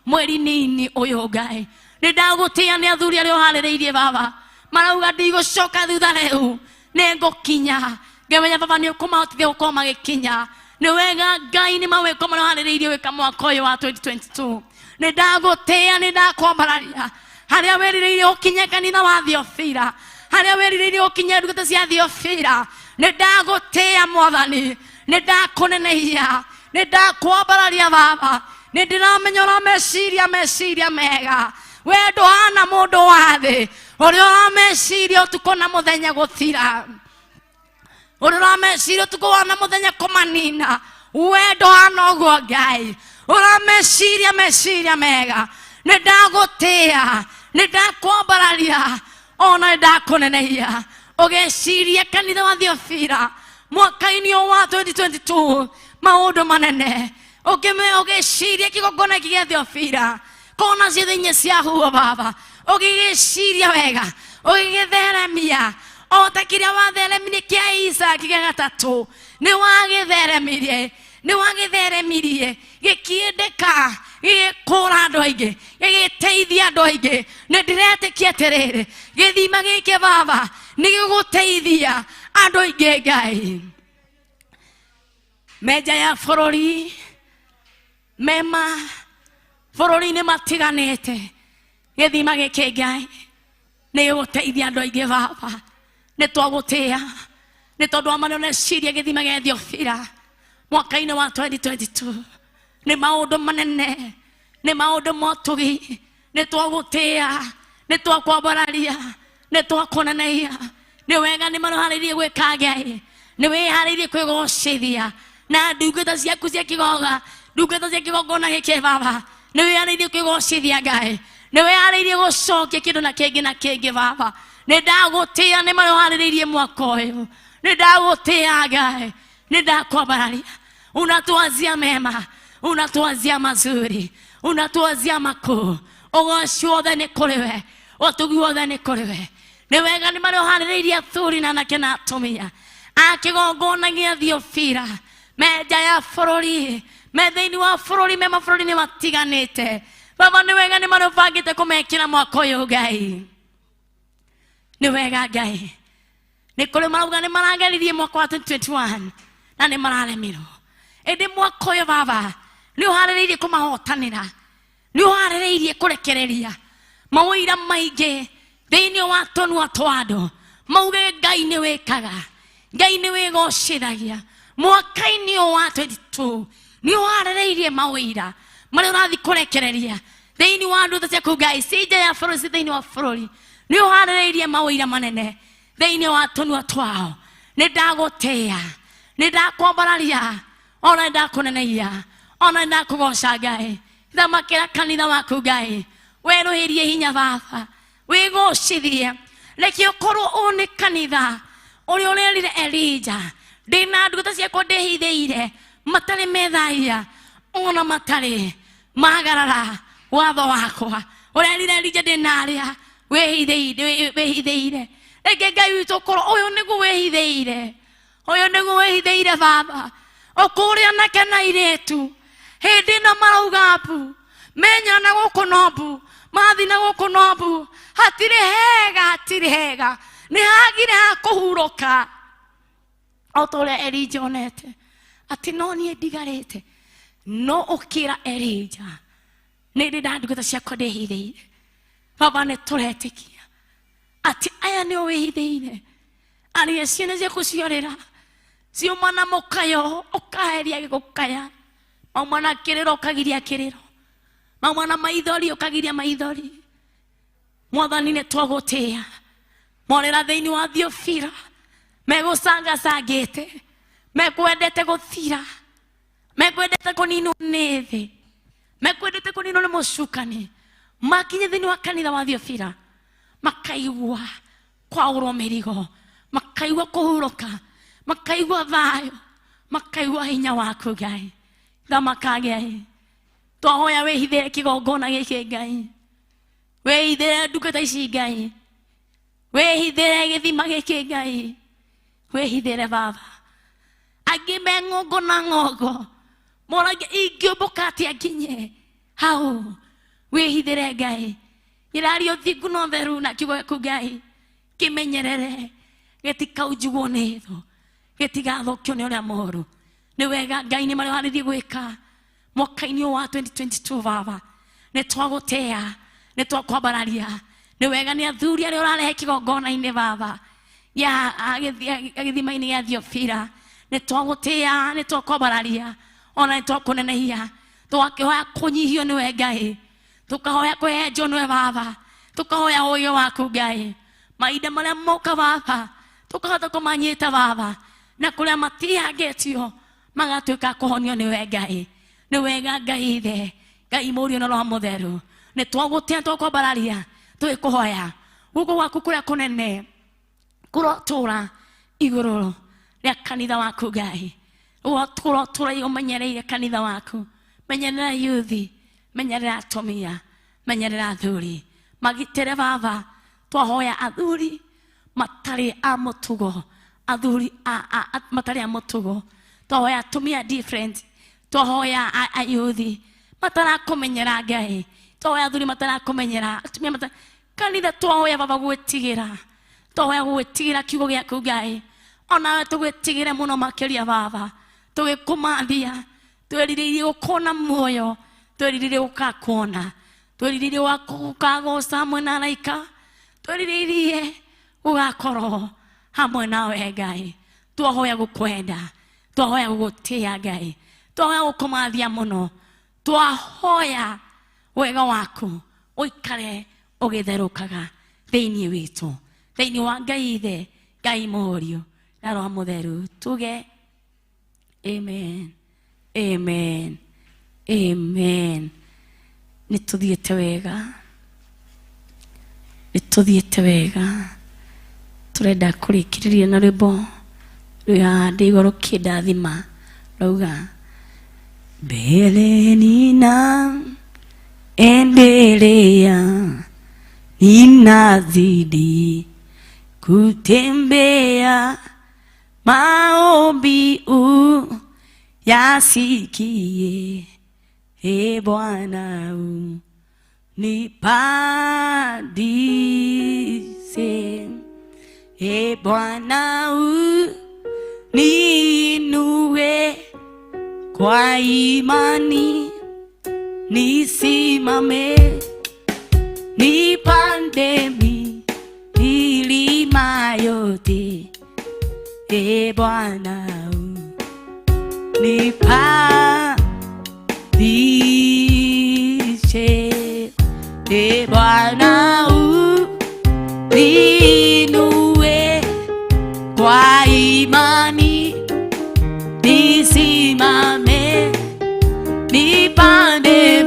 mweri-inĩ ũyũ Ngai. Nĩ ndagũtĩĩa nĩ athuri arĩa ũharĩrĩirie baba. Marauga ndigũcoka thutha rĩu, nĩ ngũkinya. Ngamenya baba nĩ ũkũmahotithia gũkorwo magĩkinya. Nĩ wega Ngai nĩ mawĩko marĩa ũharĩrĩirie gwĩka mwaka ũyũ wa 2022. Nĩ ndagũtĩĩa, nĩ ndakwambararia. Harĩa wĩrirĩirie ũkinye kanitha wa Thiofira, harĩa wĩrirĩirie ũkinye ndungata cia Thiofira, nĩ ndagũtĩĩa Mwathani, nĩ ndakũnenehia, nĩ ndakwambararia baba. Nĩ ndĩramenya ũrameciria meciria mega. We ndũhana mũndũ wa thĩ ũrĩa ũrameciria ũtukũ na mũthenya gũthira, ũrĩa ũrameciria ũtukũ na mũthenya kũmanina. We ndũhana ũguo Ngai, ũrameciria meciria mega. Nĩ ndagũtĩĩa, nĩ ndakwambararia, ona nĩ ndakũnenehia. Ũgeciria kanitha wa Thiofira mwaka-inĩ ũyũ wa 2022 maũndũ manene. Ũgĩciria kĩgongona gĩkĩ gĩa Thiofira kona ciothe inya cia huo baba, ũgĩgĩciria wega, ũgĩgĩtheremia o ta kĩrĩa watheremirie kĩa Isaki gĩa gatatũ. Nĩ wagĩtheremirie, nĩ wagĩtheremirie gĩkĩendeka, gĩgĩkũra andũ aingĩ, gĩgĩteithia andũ aingĩ. Nĩ ndĩretĩkia atĩrĩrĩ, gĩthima gĩkĩ baba nĩ gĩgũteithia andũ aingĩ Ngai. Menja ya bũrũri mema bũrũri-inĩ matiganĩte, gĩthima gĩkĩ Ngai nĩ gĩgũteithia andũ aingĩ baba. Nĩ twagũtĩĩa nĩ tondũ wa marĩa ũreciria gĩthima gĩa Thiofira mwaka-inĩ wa 2022. Nĩ maũndũ manene, nĩ maũndũ motugi. Nĩ twagũtĩĩa, nĩ twakwambararia, nĩ twakũnenehia. Nĩ wega nĩ marũharĩirie gwĩka Ngai, nĩ wĩharĩirie kwĩgocithia na ndungata ciaku cia kĩgoga, ndungata cia kĩgongona gĩkĩ baba. Nĩ wĩharĩirie kwĩgocithia Ngai, nĩ wĩharĩirie gũcokia kĩndũ na kĩngĩ na kĩngĩ baba. Nĩ ndagũtĩĩa nĩ marĩa ũharĩrĩirie mwaka ũyũ. Nĩ ndagũtĩĩa Ngai, nĩ ndakwambararia. Unatuwazia mema, unatuwazia mazuri, unatuwazia makuu. Ũgoci wothe nĩ kũrĩ we, ũtugi wothe nĩ kũrĩ we. Nĩ wega nĩ marĩa ũharĩrĩirie athuri na anake na atumia a kĩgongona gĩa Thiofira me nja ya bũrũri, me thĩinĩ wa bũrũri, me mabũrũri-inĩ matiganĩte. Baba nĩ wega nĩ marĩa ũbangĩte kũmekĩra mwaka ũyũ Ngai. Nĩ wega Ngai, nĩ kũrĩ marauga nĩ marageririe mwaka wa 2021 na nĩ mararemirwo, ĩndĩ mwaka ũyũ baba nĩ ũharĩrĩirie kũmahotanĩra, nĩ ũharĩrĩirie kũrekereria mawĩra maingĩ thĩinĩ wa tũnua twa andũ mauge Ngai nĩ wĩkaga, Ngai nĩ wĩgocithagia. Mwaka-inĩ ũyũ wa 22 nĩ ũharĩrĩirie mawĩra marĩa ũrathiĩ kũrekereria thĩinĩ wa ndungata ciaku Ngai, ci nja ya bũrũri, ci thĩinĩ wa bũrũri. Nĩ ũharĩrĩirie mawĩra manene thĩinĩ wa tũnua twao. Nĩ ndagũtĩĩa, nĩ ndakwambararia, ona nĩ ndakũnenehia, ona nĩ ndakũgoca Ngai. Thamakĩra kanitha waku Ngai, werũhĩrie hinya baba, wĩgocithie. Reke ũkorwo ũũ nĩ kanitha ũrĩa ũrerire Elija, ndĩna ndungata ciakwa ndĩhithĩire matarĩ methaia ona matarĩ magarara watho wakwa. Ũrerire Elija ndĩna arĩa wĩhithĩire. Reke Ngai witũ ũkorwo ũyũ nĩguo wĩhithĩire, ũyũ nĩguo wĩhithĩire baba. Ũkũrĩa anake na airĩtu hĩndĩ ĩno marauga mbu, menyera na gũkũ no mbu, mathi na gũkũ no mbu, hatirĩ hega, hatirĩ hega, nĩ hagire ha kũhurũka. O ta ũrĩa Elija onete atĩ no niĩ ndigarĩte, no ũkĩra Elija nĩ ndĩ na ndungata ciakwa ndĩhithĩire. Baba nĩ tũretĩkia atĩ aya nĩo wĩhithĩire, arĩa ciana ciaku ciorĩra ciuma na mũkayo ũkaheria gũkaya, mauma na kĩrĩro ũkagiria kĩrĩro, mauma na maithori ũkagiria maithori. Mwathani nĩ twagũtĩĩa, morĩra thĩinĩ wa Thiofira megũcangacangĩte, mekwendete gũthira, mekwendete kũninwo nĩ thĩ, mekwendete kũninwo nĩ mũcukani. Makinye thĩinĩ wa kanitha wa Thiofira makaigua kwaũrwo mĩrigo, makaigua kũhurũka, makaigua thayũ, makaigua hinya waku Ngai. Thamaka Ngai, twahoya wĩhithĩre kĩgongona gĩkĩ Ngai, wĩhithĩre ndungata ici Ngai, wĩhithĩre gĩthima gĩkĩ Ngai, wĩhithĩre baba. Angĩ me ng'ongo na ng'ongo moragia ingĩũmbũka atĩa nginye hau wĩhithĩre Ngai. Iraria ũthingu na ũtheru na kiugo gĩaku Ngai kĩmenyerere gĩtikaunjugwo nĩ thũ, gĩtigathũkio nĩ ũrĩa mũũru. Nĩ wega Ngai nĩ marĩa ũharĩrie gwĩka mwaka-inĩ ũyũ wa 2022 baba. Nĩ twagũtĩa, nĩ twakwambararia. Nĩ wega nĩ athuri arĩa ũrarehe kĩgongona-inĩ baba ya gĩthima-inĩ gĩa Thiofira. Nĩ twagũtĩa, nĩ twakwambararia, ona nĩ twakũnenehia. Tũgakĩhoya kũnyihio nĩwe Ngai, tũkahoya kũhehenjwo nĩwe baba, tũkahoya ũũgĩ waku Ngai. Mahinda marĩa moka baba tũkahota kũmanyita baba, na kũrĩa matihangĩtio magatuĩka kũhonio nĩwe Ngai. Nĩ wega Ngai Ithe, Ngai Mũriũ na Roho Mũtheru. Nĩ twagũtĩa, twakwambararia, tũgĩkũhoya guoko gwaku kũrĩa kũnene kũrotũra igũrũ rĩa kanitha waku Ngai. Kũrotũra ũmenyereire kanitha waku. Menyerera yuthi, menyerera atumia, menyerera athuri. Magitĩre baba, twahoya athuri matarĩ a mũtugo, athuri matarĩ a mũtugo. Twahoya atumia different, twahoya ayuthi matarakũmenyera Ngai, twahoya athuri matarakũmenyera, atumia kanitha twahoya baba gwĩtigĩra, twahoya gwĩtigĩra kiugo gĩaku Ngai. Onawe tũgwĩtigĩre mũno makĩria baba, tũgĩkũmathia, twĩrirĩirie gũkona muoyo, twĩrirĩirie gũkakuona, twĩrirĩirie gũkagoca hamwe na araika, twĩrirĩirie gũgakorwo hamwe nawe Ngai. Twahoya gũkwenda, twahoya gũgũtĩa Ngai, twahoya gũkũmathia mũno, twahoya wega waku ũikare ũgĩtherũkaga thĩinĩ witũ, thĩinĩ wa Ngai Ithe, Ngai Mũriũ na Roho Mũtheru. Tuge amen, amen, amen. Nĩ tũthiĩte wega, nĩ tũthiĩte wega. Tũrenda kũrĩkĩrĩria na rwĩmbo rwa ndĩ igũrũ kĩndathima, rauga mbele nina endelea, ninazidi kutembea, maombi uyasikie, e Bwana unipandishe, e Bwana uniinue kwa imani, nisimame, nipande milima yote, e Bwana unipandishe, e Bwana uniinue kwa imani, nisimame, nipande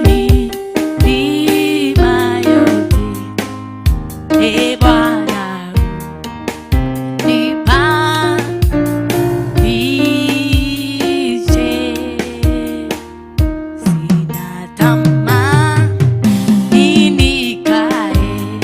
milima yote, e Bwana unipandishe. Sina tamaa nikae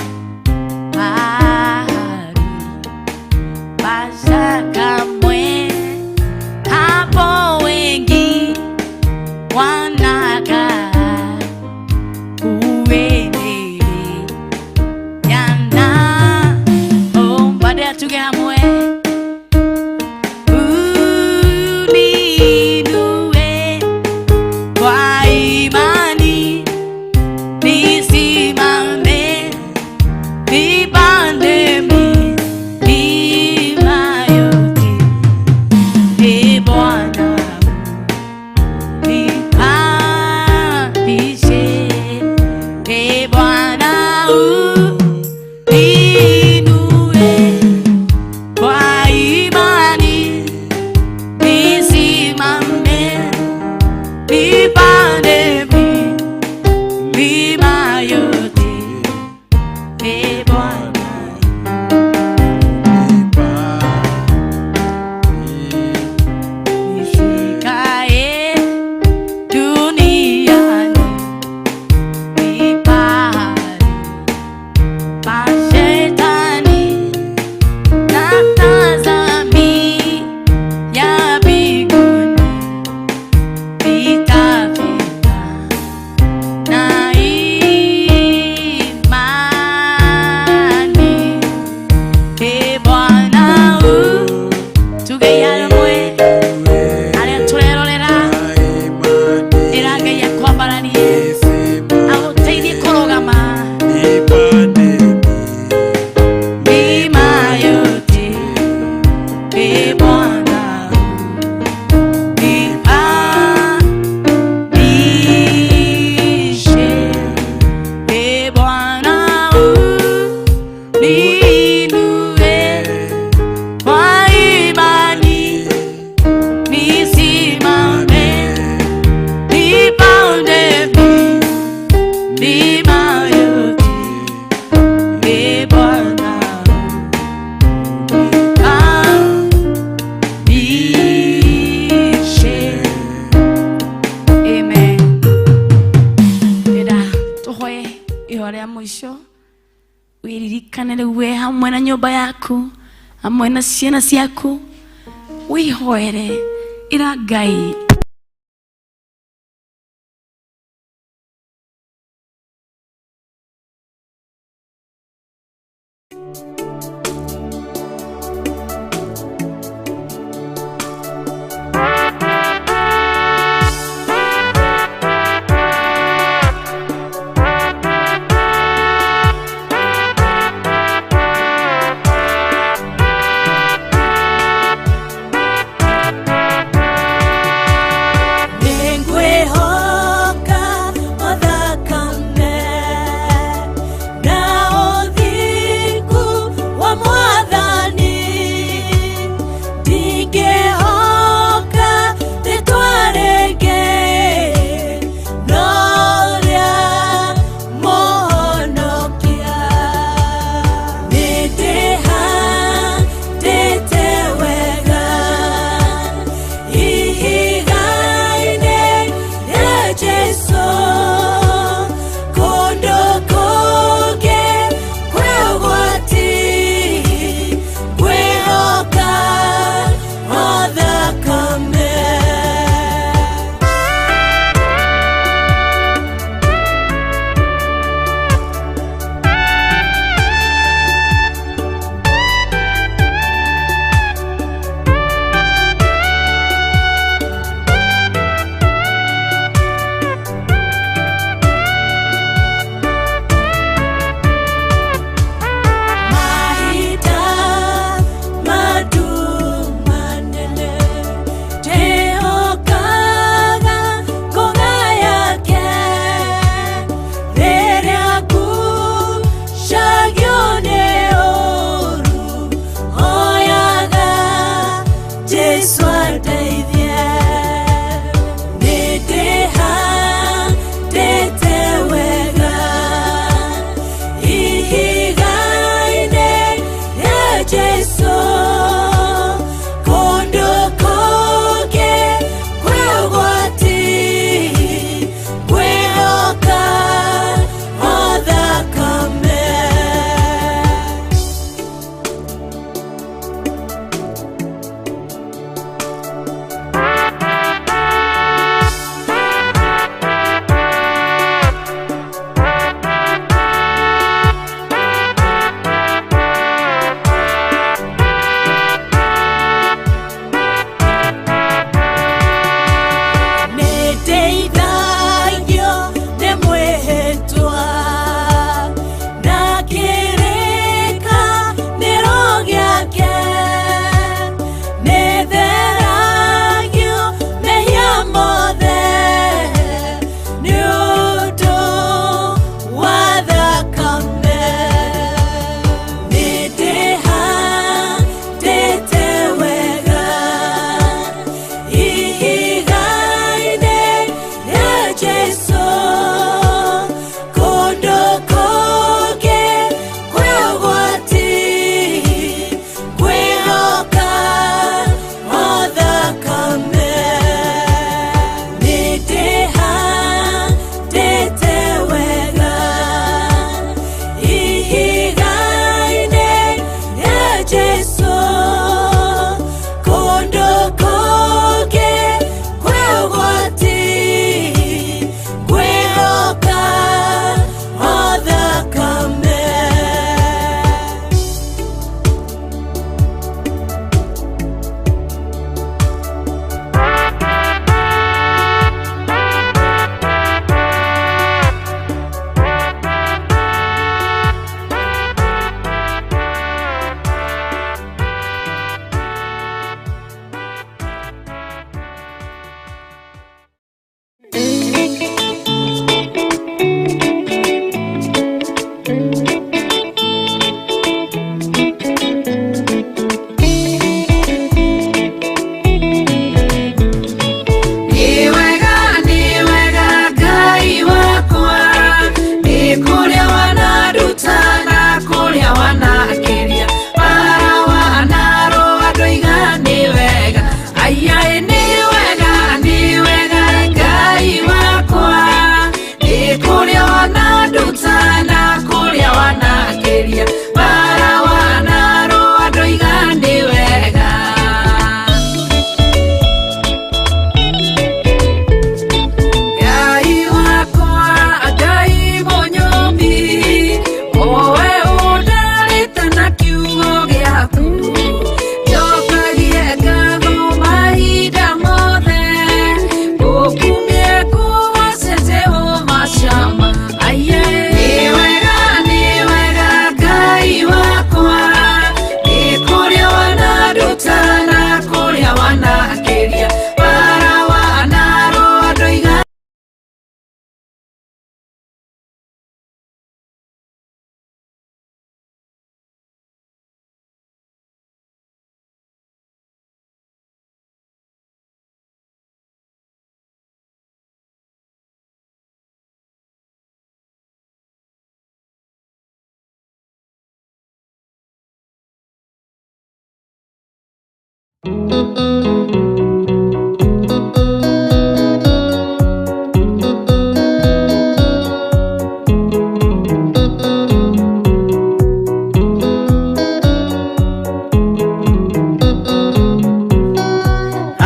Wĩririkane rĩu we hamwe na nyũmba yaku, hamwe na ciana ciaku, wĩhoere ĩra Ngai. Nĩngwĩhoka o thakame na ũthingu.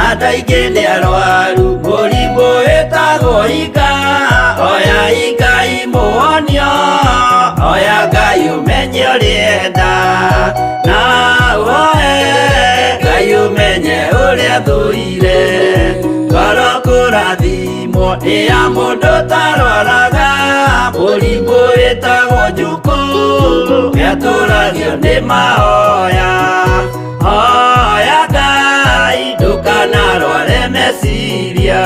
Andũ aingĩ nĩ arwaru mũrimũ wĩtagwo ika, oya Ngai mũhonio, oya Ngai ũmenye ũrĩenda, na woe Ngai ũmenye ũrĩa thũire. Ngoro kũrathimwo nĩ ya mũndũ ũtarwaraga, mũrimũ wĩtagwo njukũ, nĩatũragio nĩ mahoya. Hoya Ngai ndũkanarware meciria.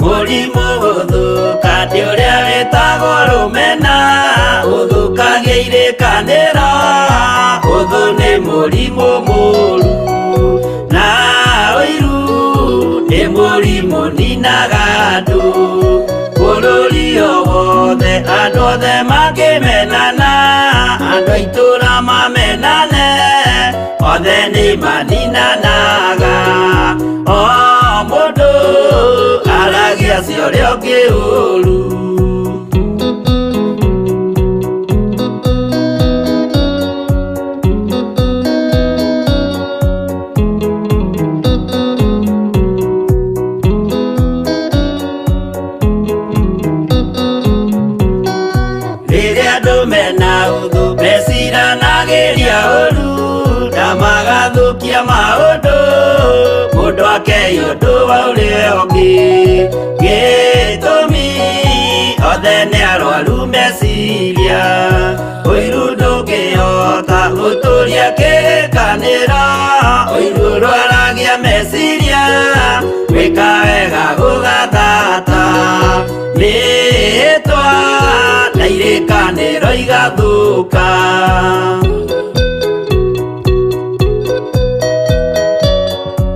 Mũrimũ gũthũka nĩ ũrĩa wĩtagwo rũmena, ũthũkagia irĩkanĩro, ũthũ nĩ mũrimũ mũru, na ũiru nĩ mũrimũ ninaga andũ. Bũrũri o wothe andũ othe mangĩmenana, andũ a itũũra mamenane, othe nĩ maninanaga. O mũndũ aragia cia ũrĩa ũngĩ ũru. Rĩrĩa andũ mena ũthũ meciranagĩria ũru, na magathũkia maũndũ, mũndũ akei ũndũ wa ũrĩa ũngĩ. Gĩtũmi othe nĩ arwaru meciria, ũiru ndũngĩhota gũtũria kĩrĩkanĩro, ũiru ũrwaragia meciria, gwĩka wega gũgathata, mĩhĩtwa na irĩkanĩro igathũka.